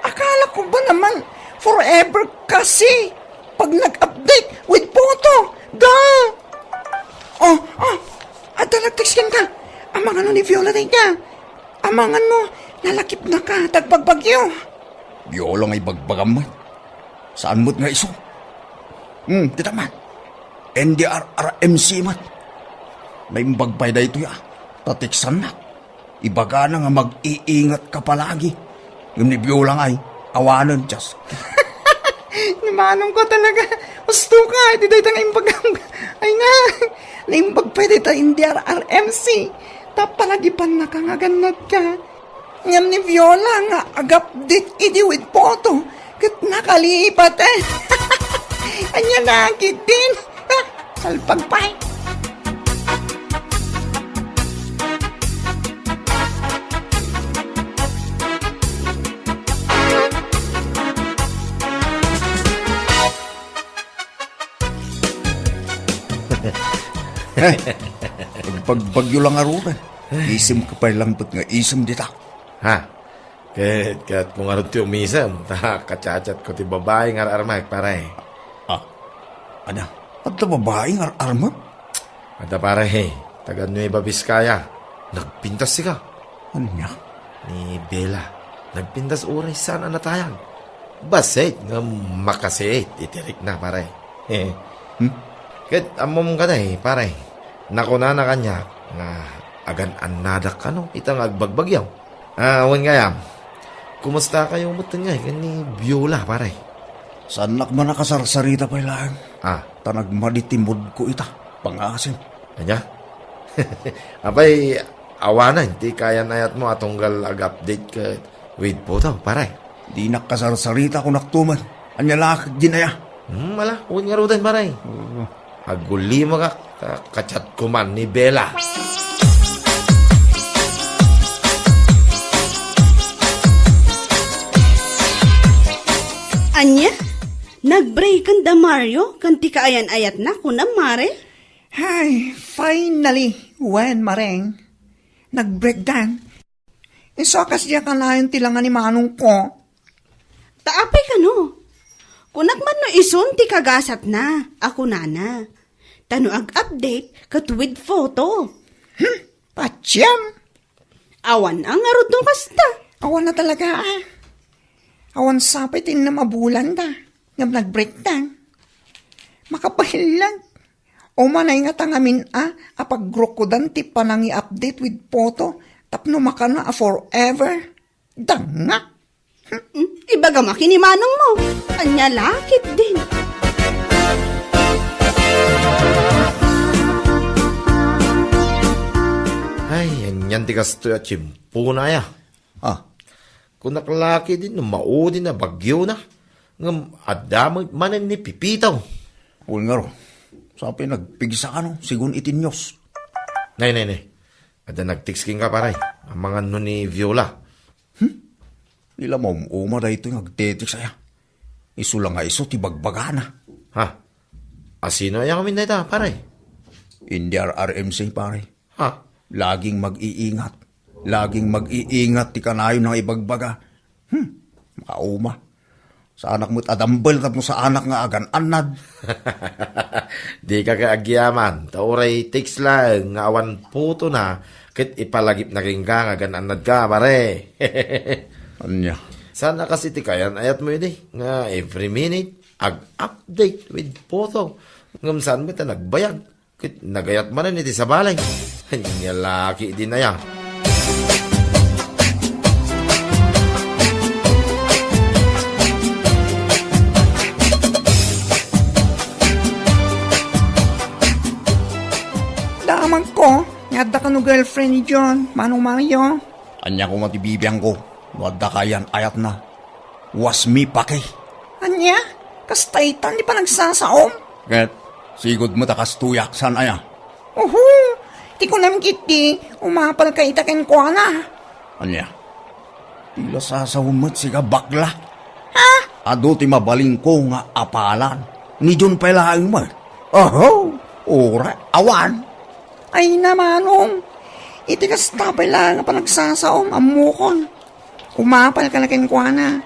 Akala ko ba naman forever kasi pag nag-update with photo? Da! Oh, oh, adda nag-text kenka. Amangan no ni Viola dayta. Amangan no nalakipnaka ta agbagbagyo. Viola nga ibagbagam met. Saan met nga isu? Hmm, kita met. N D R R M C met. Naimbag pay daytoy, a. Ta-textannak. Ibagana nga mag-iingatka palagi. Ngem ni Viola ngay, awanen, just. Ni Manongko talaga. Husto ka, iti dayta nga imbagam. Ay na, naimbag pay dayta N D R R M C. Ta palagipannaka nga agannadka. Ngem ni Viola nga agupdate idi with photo, ket nakalipat, e. Ania la ketdin? Salpag pay. Agbagbagyo la ngaruden. Isemka pay laeng met nga isem dita. Ha? Ket, ket kung ngarud ti umisem, ta ka-chat-chatko ti babai nga ar-armek, pare. Ah, ania? Adda babai nga ar-armek? Adda, pare, taga Nueva Vizcaya. Nagpintas sika. Ania? Ni Bella. Nagpintas uray saan a natayag. Bassit nga makasiit iti rikna, pare. Hmm? Ket ammom kadi, pare. Nakunana kaniak nga agan-annadak kano ita nga agbagbagyo. Ah, wen gayam. Kumustakayo met ngay ken ni Viola, pare? Saannak man a kasarsarita pay laeng. Ah. Ta nagmadi ti moodko ita. Pangasim. Ania? Apay, awanen ti kaayan-ayatmo a tunggal ag-update ket with photo, pare? Dinak kasarsarita, kunak to met. Ania la ketdin aya? Hmm, ala, wen ngaruden, pare. Oo. Agulimagak, ta ka-chat koman ni Bella. Ania? Nag-breaken da Mario ken ti kaayan-ayatna, kunam, mare? Ay, finally, wen, mareng. Nag-break dan. Isu a kas diak kanayon ti langa ni manongko. Ta apay kano? Kunak man no isun ti kagasatna, a kunana. Ta no ag-update, ket with photo. Hmm, patiem. Awan a ngarud no kasta. Awan a talaga, a. Awan sapay ti innem a bulan da, ngem nag-break dan. Makapaillag. Umanay ngata ngamin a, a pagrukodan ti panangi-update with photo tapno makana a forever. Dangngak! Hmm, ibagam a kinimanong mo. Anya lakit din. Ay, anyan ti kastoy a tiyempo na ya. Ah. Kunak lakit din no maudi na bagyo na. Ngem adda met manen ni Pipito. Wen ngarud, sapay nagpigsa kano, sigun iti news. Nay, nay, nay. Adda nag-text kenka, pare. Amangan no ni Viola. Hmm? Di la maum-uma daytoy nga agtetext aya. Isu la nga isu ti bagbagana. Ha? Asino aya ngamin dayta, pare? N D R R M C, pare. Ha? Laging mag-iingat. Laging mag-iingat ti kanayon nga ibagbaga. Hmm, makauma. Saanak met a dumbbell tapno saanak nga agan-annad. Dika kay agyaman, ta uray text laeng nga awan photo na, ket ipalagipna kenka nga agan-annadka, pare. Ania? Saan a kas iti kaayan-ayatmo idi, nga every minute, ag-update with photo. Ngem saan met a nagbayag. Ket nagayat manen iti sabali. Ania lakit din aya. Damagko, nga adda kano girlfriend ni John, Manong Mario? Ania koma ti bibiangko? No adda kayan-ayatna, wasmi paki. Ania? Kasta itan ti panagsasaom? Ket sigud met a kastoyak, saan aya? Uhu! Ti kunam ketdi, umapalka ita kenkuana. Ania? Ti la sasaom met sika, bakla. Ha? Adu ti mabalinko nga apalan. Ni John pay laeng met. Oho! Uray, awan. Ay na, Manong. Iti kasta pay laeng a panagsasaom, ammokon. Umapalka la kenkuana.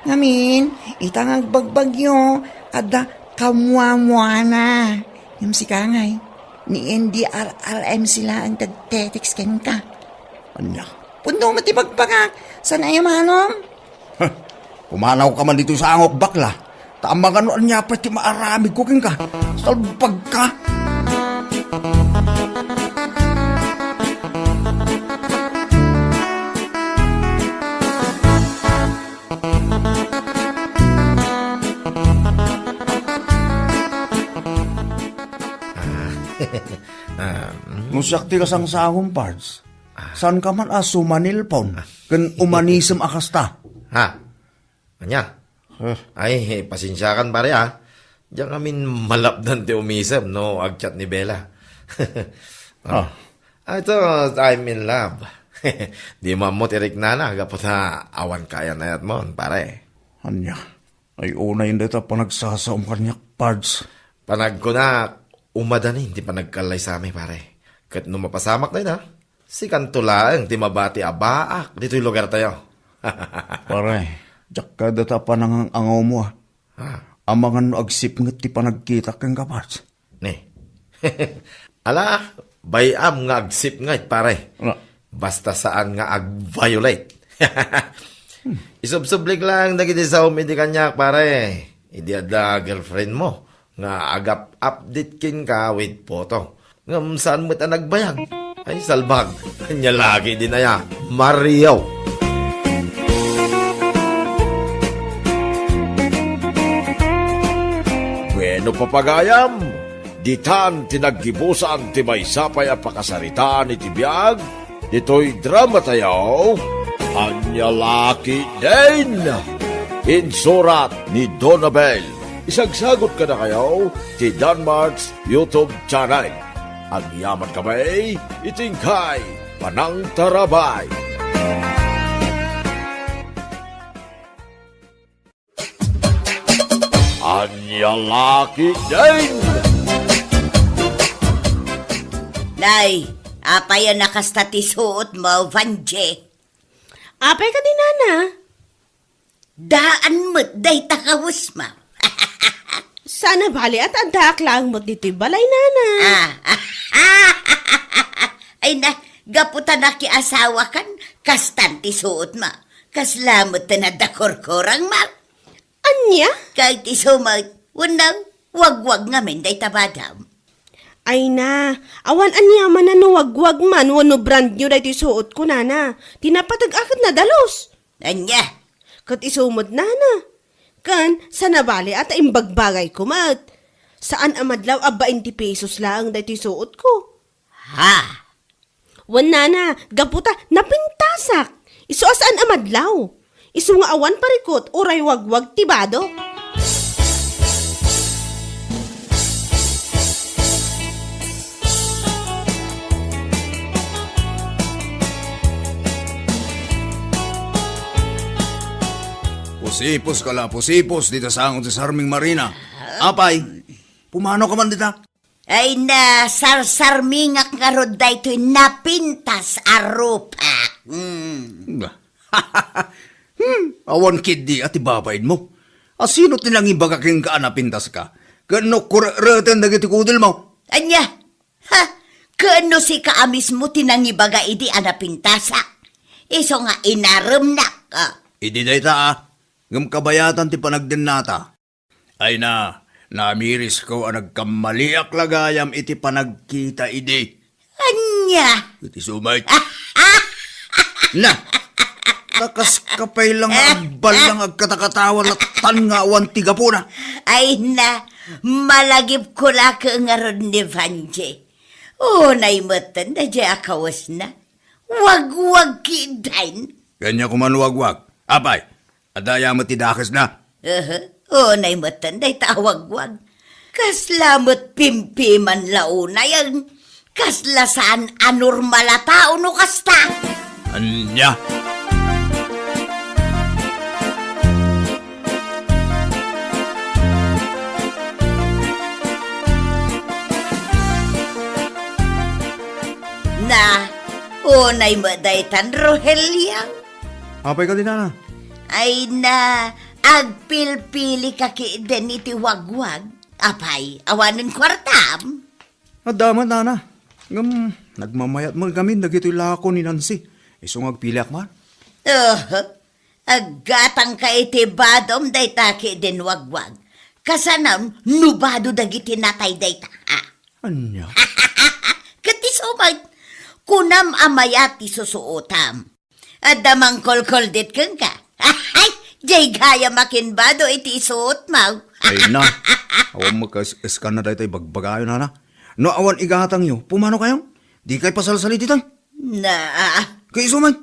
Ngamin, ita nga agbagbagyo, adda kamuamuana. Ngem sika ngay, ni N D R R M C laeng ti agtetext kenka. Ania? Pudno met ti bagbagak. Saan aya, Manong? Huh, pumanawka man ditoy sangok, bakla. Ta amangan no ania pay ti maaramidko kenka. Salbagka! Ah, mm. No siak ti kasangsaom, Pards, saanka man a sumanilpon ken umanisem a kasta? Ha? Ania? Eh. Ay, eh, pasensiakan, pare, ah. Diak ngamin malapdan ti umisem no agchat ni Bella. Ah. Ah, ito, I'm in love. Dimo ammo ti riknana, gapu ta awan kayan-ayatmon, pare. Ania? Ay, unay dayta panagsasaom kaniak, Pards. Panagkunak, umadanin ti panagkallaysami, pare. Ket no mapasamak dayta, sikanto laeng ti mabati a baak ditoy lugartayo. Pare, diak kayat dayta panangang-angawmo, ah. Ha? Amangan no agsipnget ti panagkitak kenka, Pards. Ne. Ala, bay-am nga agsipnget, pare. Ala. Basta saan nga ag-violate. Isubsublik lang dagiti saom idi kaniak, pare. Idi adda girlfriendmo nga agap-update kenka with photo. Ngem saan met a nagbayag. Ay, salbag. Ania la ketdin aya, Mario. Bueno, papagayam, ditan ti naggibusan ti maysa pay a pakasaritaan iti biag ditoy dramatayo, Ania la ketdin. Insurat ni Donabel. Isagsagot kadakayo ti Danmart's YouTube channel. Agyaman kami iti inkay panangtarabay. Ania la ketdin? Nay, apay a nakasta ti suotmo, Vangie? Apay kadi, nana? Daan met dayta kawesmo. Saan a bali, addaak laeng met ditoy balay, nana. Ah. Ay na, gapu ta nakiasawakan, kastan ti suotmo. Kasla met ti adda kurkurangmo. Ania? Kay ti sumet, wenno wagwag ngamin dayta badam. Ay na, awan aniaman a no wagwag man wenno brand new daytoy suotko, nana. Ti napateg-ak ket nadalus. Ania? Ket isu met, nana. Ken, saan a bali a ta imbagbagayko met. Saan a madlaw a bainte pesos laeng daytoy suotko. Ha? Wen, nana, gapu ta napintasak. Isu a saan a madlaw. Isu nga awan parikut uray wagwag ti badok. Pusipos ka la, pusipos, dita sango ti sarming Marina. Apay, pumanawka man dita? Ay, nasarsarmingak ngarud daytoy napintas a rupak. Hmm. Hmm, awan ketdi a ti babainmo. A sino ti nangibaga kenka a napintaska? Ken no kurereten dagiti kudelmo? Ania? Ha? Ken no sika a mismo ti nangibaga idi a napintasak? Isu nga inaremnak, ah. Idi dayta, ah. Ngem kabayatan ti panagdennata. Ay na, namirisko a nagkammaliak la gayam iti panagkita idi. Ania? Iti sumay. Na! Takas ka pay lang agbalang agkatakatawa latan nga awan ti gapuna. Ay na, malagipko la ket ngarud ni Vangie. Unay metten daydiay a kawesna. Wagwag ketdin. Ania koma no wagwag? Apay, adda aya met ti dakesna? Aha, unay metten dayta a wagwag. Kasla met pimpiman la unay, kasla saan a normal a tao no kasta. Ania? Na, unay met daytan, Rogelio. Apay kadi, nana? Ay na, agpilpili ka kiden iti wagwag. Apay, awanen kuartam? Adda met, nana. Ngem, nagmamayat met ngamin dagitoy lako ni Nancy. Isu nga agpiliak man. Oho. Aggatangka iti badom dayta kiden wagwag. Kasano no bado dagiti natay dayta, ha? Ania? Ket isu met, kunam a mayat ti susuotam. Adda mangkolkoldit kenka. Ay, diay gayam a kinbado iti isuotmo. Ay na, awan mo kas-, eskana dayta ibagbagayo, nana. No awan igatangyo, pumano kayo? Di kay pasalsali ditoy? Na. Kay isu met,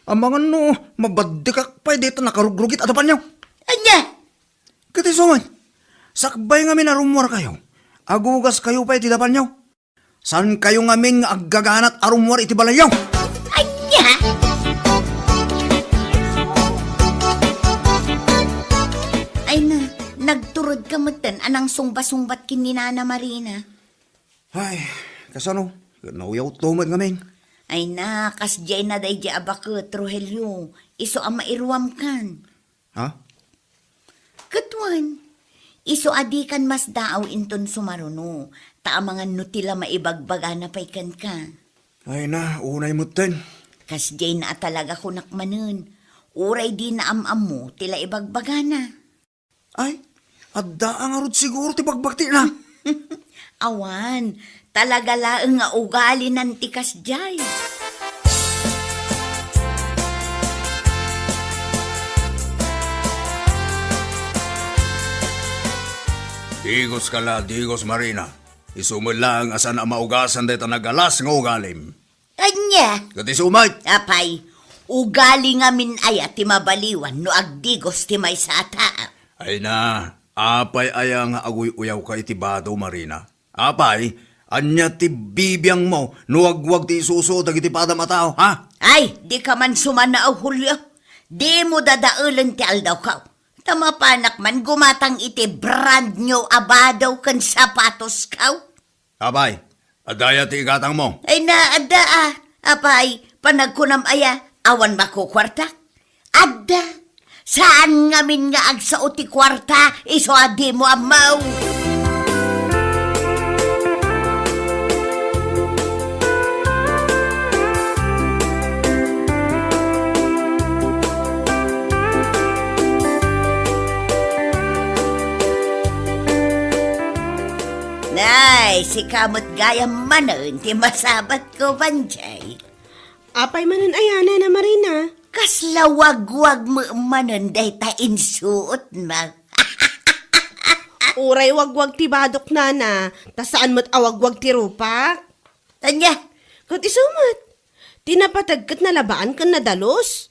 amangan no, mabaddekak pay dayta nakarugrugit a dapanyo. Ania? Ket isu met, sakbay ngamin a rummuar kayo, agugas kayo pay ti dapanyo. Saan kayo ngamin nga aggaganat a rummuar iti balayyo? Ania? Ay na, nagturod ka metten a nangsungba-sungbat ken ni Nana Marina. Ay, kasano? Nauyawto met ngamin. Ay na, kasdiay na daydiay a baket, Rogelio. Isu a mairuamkan. Ha? Ket wen, isu a dikan masdaaw inton sumaruno, ta amangan no ti la maibagbagana pay kenka. Ay na, unay metten. Kasdiay na a talaga kunak manen. Uray dina am-ammo ti la ibagbagana. Ay, adda a ngarud siguro ti bagbagtina. Awan, talaga laeng nga ugalinan ti kasdiay. Digos ka la, digos, Marina. Isu met laeng a saan a maugasan dayta nagalas nga ugalim. Ania? Ket isu met. Apay, ugali ngamin aya ti mabaliwan no agdigos ti maysa a tao? Ay na, apay aya nga aguy-uyawka iti bado, Marina? Apay, ania ti bibiangmo no wagwag ti isusuot dagiti padam a tao, ha? Ay, dika man sumanao, Julio. Dimo dadaelen ti aldawko. Ta mapanak man gumatang iti brand new a bado ken sapatosko. Apay, adda aya ti igatangmo? Ay na, adda a. Apay, panagkunam aya, awan makukuarta? Adda. Saan ngamin nga agsao ti kuarta, isu a dimo ammo. Nay, sika met gayam manen ti masabatko, Banjay. Apay manen aya, Nana Marina? Kasla wagwag met manen dayta insuotmo. Uray wagwag ti badok, Nana, ta saan met a wagwag ti rupak. Ania? Ket isu met, ti napateg ket nalabaan ken nadalus.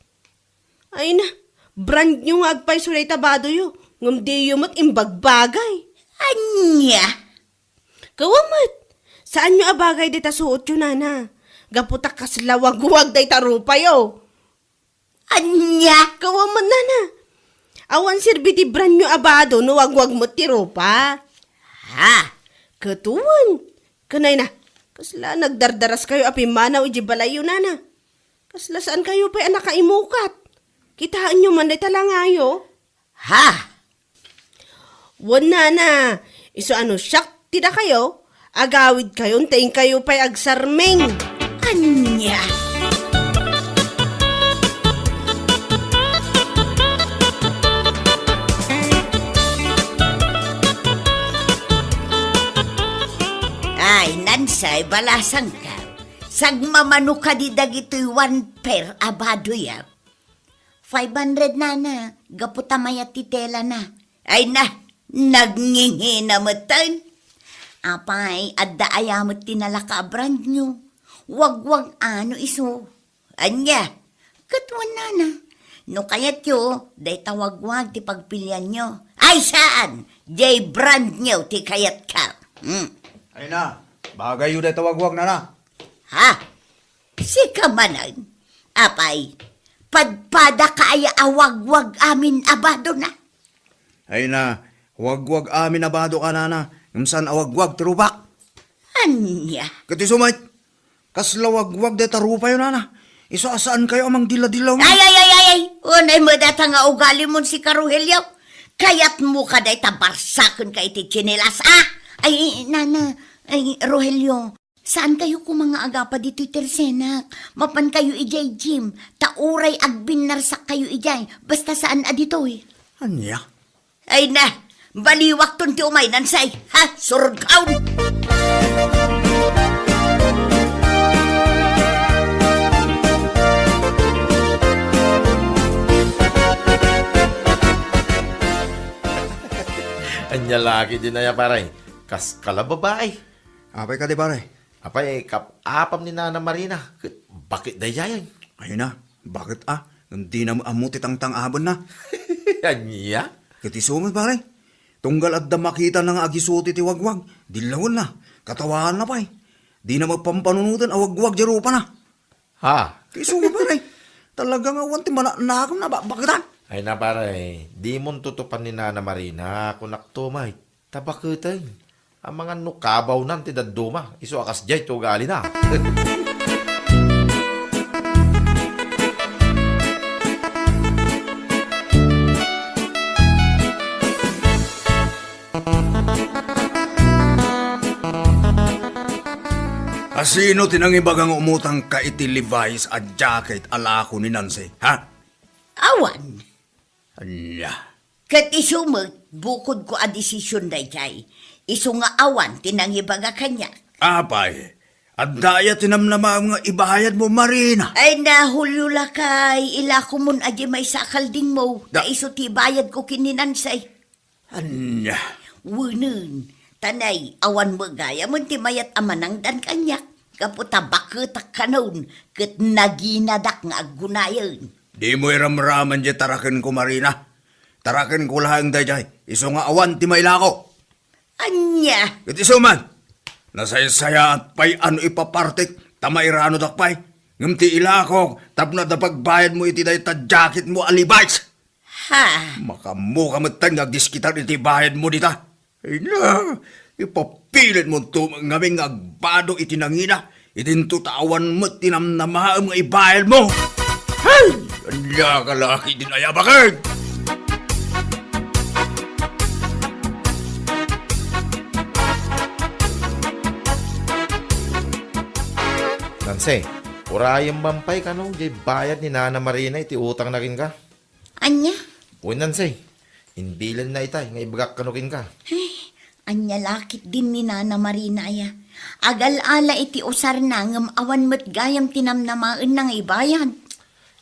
Ay na, brand new nga agpayso dayta badoyo, ngem diyo met imbagbagay. Ania? Kawa met, saanyo a bagay dayta suotyo, Nana. Gapu ta kasla wagwag dayta rupayo. Ania? Kawa met, Nana. Awan serbi ti brand new a bado no wagwag met ti rupa. Ha? Ket wen, ken ay na, kasla nagdardaraskayo a pimmanaw idiay balayyo, Nana. Kasla saankayo pay a nakaimukat. Kitaenyo man dayta langayo. Ha? Wen, Nana, isu a no siak ti dakayo, agawidkayon ta inkayo pay agsarming. Ania? Ay, Nansay, balasangka. Sagmamano kadi dagitoy one pair a badoyo? Five hundred, Nana, gapu ta mayat ti telana. Ay na, nagngingina metten. Apay, adda aya met ti nalaka a brand new? Wagwag a no isu. Ania, Ket wen, nana, no kayatyo, dayta wagwag ti pagpilianyo. Ay, saan! Jay brand new ti kayatko. Hmm. Ay na, bagayyo dayta wagwag, nana. Ha? Sika manen? Apay, padpadaka aya a wagwag amin a badona? Ay na, wagwag amin a bado ka, nana, ngem saan a wagwag ti rupak. Ania? Ket isu met, kasla wagwag dayta rupayo, nana. Isu a saankayo a mangdiladilaw. Ay, ay, ay, ay, ay! Unay met dayta nga ugalimon, sika, Rogelio. Kayatmo ka dayta barsakenka iti tsinelas, a? Ay, nana, ay, Rogelio, saankayo koma nga agapa ditoy tersenak. Mapankayo idiay gym, ta uray agbinnarsak kayo idiay, basta saan a ditoy. Ania? Ay na, baliwakton ti umay, Nansay. Ha, surkaw! Ania la ketdin aya, pare? Kas kala babai. Apay kadi, pare? Apay, kap-apam ni Nana Marina, ket baket daydiay. Ay na, baket a, ngem dina met ammo ti tangtang-abenna. Ania? Ket isu met, pare. Tunggal adda makitana nga agisuti ti wagwag, dillawenna, katawaanna pay. Dina met pampanunoten a wagwag diay rupana. Ha? Ket isu met, pare. Talaga nga awan ti manaknakemna a baketan. Ay na, pare, dimon tutupan ni Nana Marina, kunakto met. Ta baketen. Amangan no kabawnan ti dadduma, isu a kasdiay ti ugalina. A sino ti nangibaga nga umutangka iti Levi's a jacket a lako ni Nancy, ha? Awan. Ania? Ket isu met, bukodko a desisyon daydiay. Isu nga awan ti nangibaga kaniak. Apay, adda aya ti namnamaem nga ibayadmo, Marina? Ay na, Julio lakay, ilakomon a diay maysa a kaldingmo. Da- Ta isu ti ibayadko ken ni Nansay. Ania? Wenen, ta nay, awan met gayamen ti mayat a manangdan kaniak. Gapu ta baketak kanon, ket naginadak nga aggunayen. Dimo iramraman diay tarakenko, Marina. Tarakenko laeng daydiay, isu nga awan ti mailako. Ania? Ket isu man, nasaysayaat pay a no ipapartek ta mairanodak pay. Ngem ti ilakok tapno adda pagbayadmo iti dayta jacketmo a Levi's. Ha? Makaammoka metten nga agdiskitar iti bayadmo dita. Ay na, ipapilitmonto ngamin nga agbado iti nangina, idinto ta awan met ti namnamaem nga ibayadmo. Hay! Ania ka la ketdin aya, baket? Nancy, urayem man pay kano diay bayad ni Nana Marina iti utangna kenka. Ania? Wen, Nancy, imbilenna itay nga ibagak kano kenka. Ay, ania la ketdin ni Nana Marina aya? Agal-ala iti usarna ngem awan met gayam ti namnamaenna nga ibayad.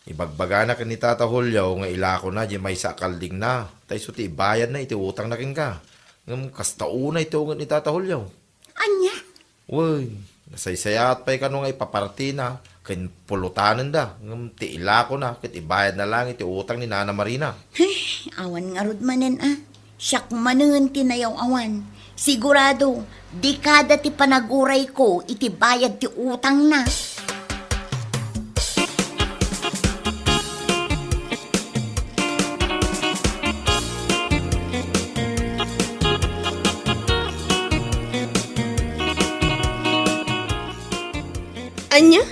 Ibagbagana ken ni Tata Julio nga ilakona diay maysa a kaldingna, ta isu ti ibayadna iti utangna kenka. Ngem kasta unay ti unget ni Tata Julio. Ania? Wen, nasaysayaat pay kano nga ipapartina ken pulutanenda, ngem ti ilakona ket ibayadna laeng iti utang ni Nana Marina. Ay, awan ngarud manen a. Siak manen ti nayaw-awan. Sigurado, dekada ti panagurayko iti bayad ti utangna. Ania?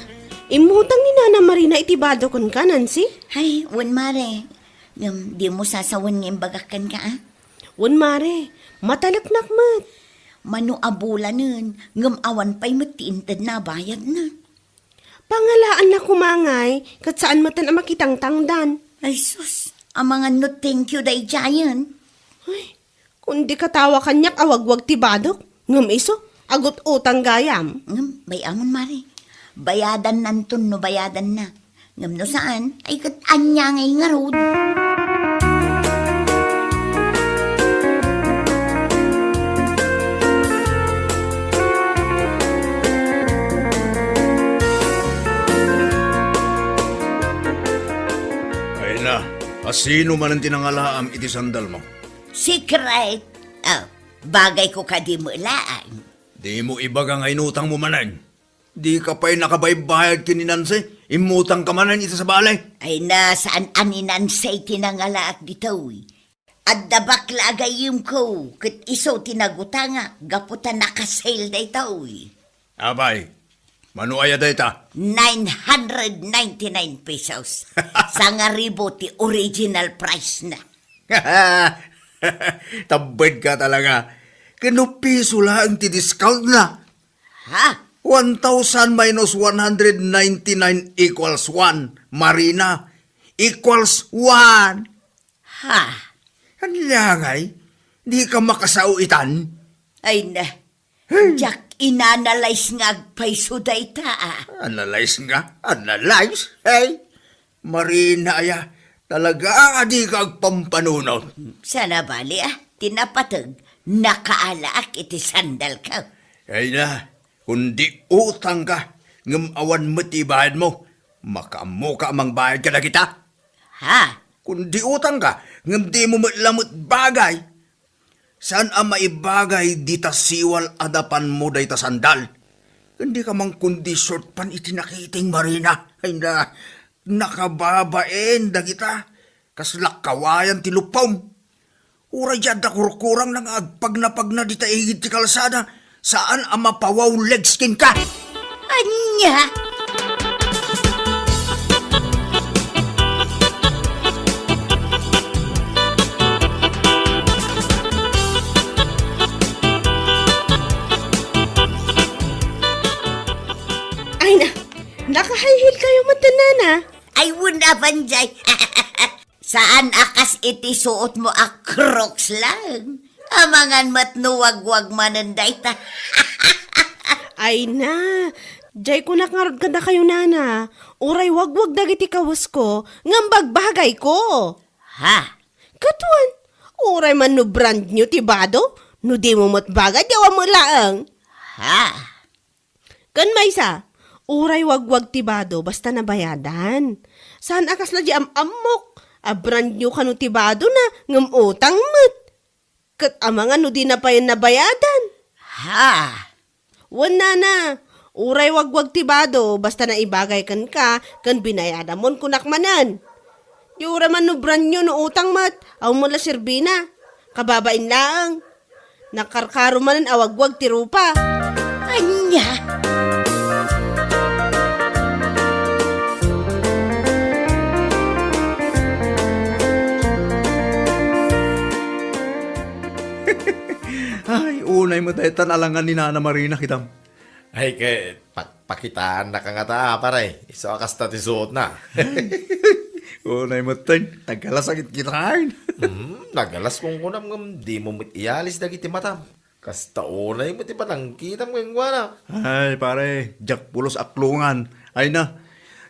Immutang ni Nana Marina iti bado kenka, Nancy? Ay, wen, mare. Ngem, dimo sasawen nga imbagak kenka, a? Wen, mare. Mataleknak met. Mano a bulanen, ngem awan pay met ti intedna a bayadna. Pangalaanna koma ngay, ket saan metten a makitangtangdan. Ay sus, amangan no thank you daydiayen. Ay, kundi katawa kaniak a wagwag ti badok, ngem isu, agut-utang gayam. Ngem, bay-amon, mare. Bayadannanton no bayadanna. Ngem no saan, ay ket ania ngay ngarud? Sino manen ti nangalaam iti sandalmo? Secret. Oh, bagayko kadi met laeng. Dimo ibaga nga inutangmo manen. Dika pay nakabaybayad ken ni Nancy? Immutangka manen iti sabali? Ay na, saan a ni Nancy ti nangalaak ditoy. Adda bakla a gayyemko, ket isu ti nagutangak gapu ta naka-sale daytoy. Apay, mano aya dayta? Nine hundred ninety-nine pesos. Sangaribu ti original price na. Tabbed ka talaga. Ken no piso laeng ti discount na. Ha? One thousand minus one hundred ninety-nine equals one, Marina. Equals one. Ha? Ania ngay? Dika makasao itan? Ay na. Hey. Diak inanalyze nga agpayso dayta, ah. Analyze nga? Analyze? Hey! Marina aya. Talaga a dika agpampanunot. Saan a bali, ah. Ti napateg, nakaalaak iti sandalko. Ay na, kundi utangka, ngem awan met ti ibayadmo. Makaammoka a mangbayad kadagita? Ha? Kundi utangka, ngem dimo met lamet bagay. Saan a maibagay dita siwal a napanmo dayta sandal. Ken dika man kundi short pant iti nakiting, Marina. Ay na, nakababain dagita. Kas lakkawayan ti luppom. Uray diay adda kurkurangna nga agpagnapagna dita igid ti kalsada, saan a mapawaw legs kenka. Ania? Ay na, naka-high heel kayo met, nana. Ay, wen a, Banjay. Saan a kas iti suotmo a Crocs laeng. Amangan met no wagwag manen dayta. Ay na, jay kunak ngarud kadakayo, nana. Uray wagwag dagiti kawesko, ngem bagbagayko. Ha? Ket wen, uray man no brand new ti bado, no dimo met bagay, di awan met laeng. Ha? Ken maysa, uray wagwag ti bado basta nabayadan. Saan a kasla di am-ammok a brand new kano ti badona ngem utang met. Ket amangan no dina pay nabayadan. Ha? Wen, nana, uray wagwag ti bado basta naibagay kenka ken binayadamon, kunak manen. Di uray man no brand new no utang met, awan met la serbina. Kababain laeng. Nakarkaro manen a wagwag ti rupa. Ania? Ay, unay met daytan alangan ni Nana Marina, kitam. Ay, ket, pa-, pakitaannaka ngata, pare. Isu a kasta ti suotna. Unay metten, nagalas a kitkitaen. Hmm, nagalas kunkunam ngem dimo met iyalis dagiti matam. Kasta unay met ti panangkitam kenkuana. Ay, pare, diak pulos aklongan. Ay na,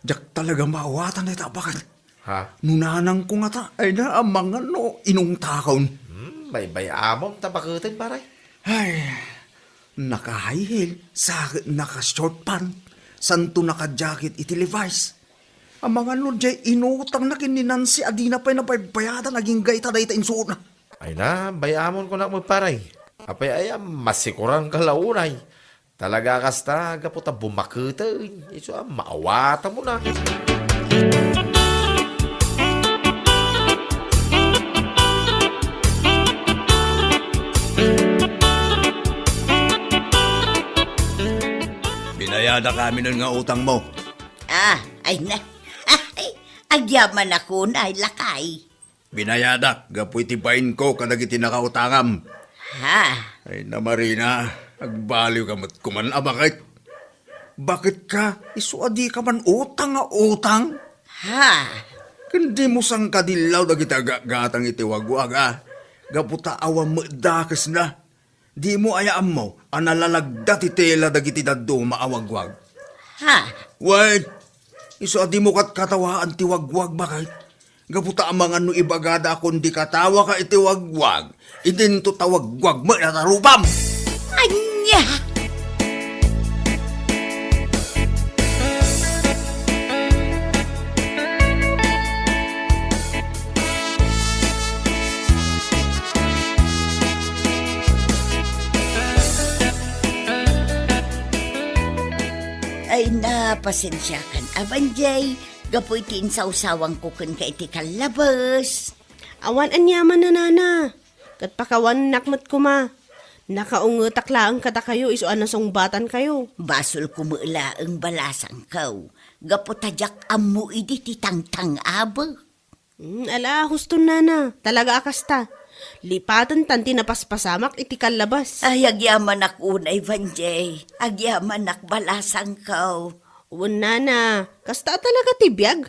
diak talaga maawatan dayta a baket. Ha? No nanangko ngata, ay na, amangan no inungtakon. Hmm, baybay-amon ta baketen, pare. Ay, naka-high heel, sa naka-short pant, santo naka-jacket iti Levi's. Amangan no diay inutangna ken ni Nancy a dina pay nabaybayadan agingga ita dayta insuotna. Ay na, bay-amon kunak met, pare. Apay aya, masikuranka la unay. Talaga a kasta, gapu ta bumaketen, isu a maawatamon a. Binayadak aminen nga utangmo. Ah, ay na. Ay, agyamanak unay, lakay. Binayadak gapu iti bainko kadagiti nakautangam. Ha? Ay na, Marina, agbaliwka met koman a baket. Baket ka, isu a dika man utang nga utang. Ha? Ken dimo sangkadillaw dagiti agatgatang iti wagwag, a? Gapu ta awan met dakesna. Dimo aya ammo a nalalagda ti tela dagiti dadduma a wagwag? Ha? Wen, isu a dimo katkatawaan ti wagwag, baket. Gapu ta amangan no ibagada a kundi katawaka iti wagwag, idinto ta wagwag met a tarupam. Ania? Ay na, pasensiakan, Abanjay, gapu iti insawsawangko kenka iti kallabes. Awan aniaman, nanana. Ket pakawanennak met koma. Nakaungetak laeng kadakayo isu a nasungbatankayo. Basolko met laeng balasangko, gapu ta diak ammo idi ti tangtang-abek. Hmm, ala, huston, nana. Talaga a kasta. Lipatentan ti napaspasamak iti kallabes. Ay, agyamanak unay, Vanjay. Agyamanak balasangko. Wen, nana. Kasta a talaga ti biag.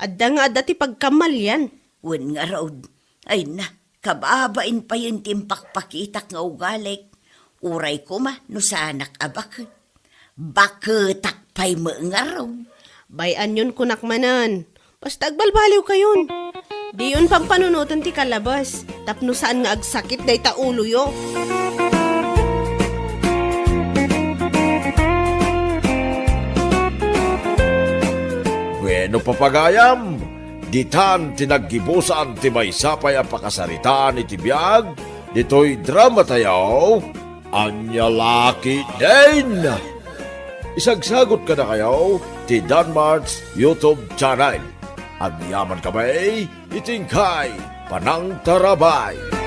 Adda nga adda ti pagkamalian. Wen ngarud. Ay na, kababain payen ti impakpakitak nga ugalik. Uray koma no saanak a baket. Baketak pay met ngarud. Bay-anyon kunak manen. Basta agbalbaliwkayon. Diyon pampanunoten ti kallabes tapno saan nga agsakit dayta uloyo. Wenno, papagayam, ditan ti naggibusan ti maysa pay a pakasaritaan iti biag ditoy dramatayo, Ania La Ketdin. Isagsagut kadakayo ti Danmart's YouTube channel. Agyaman kami iti inkay panangtarabay.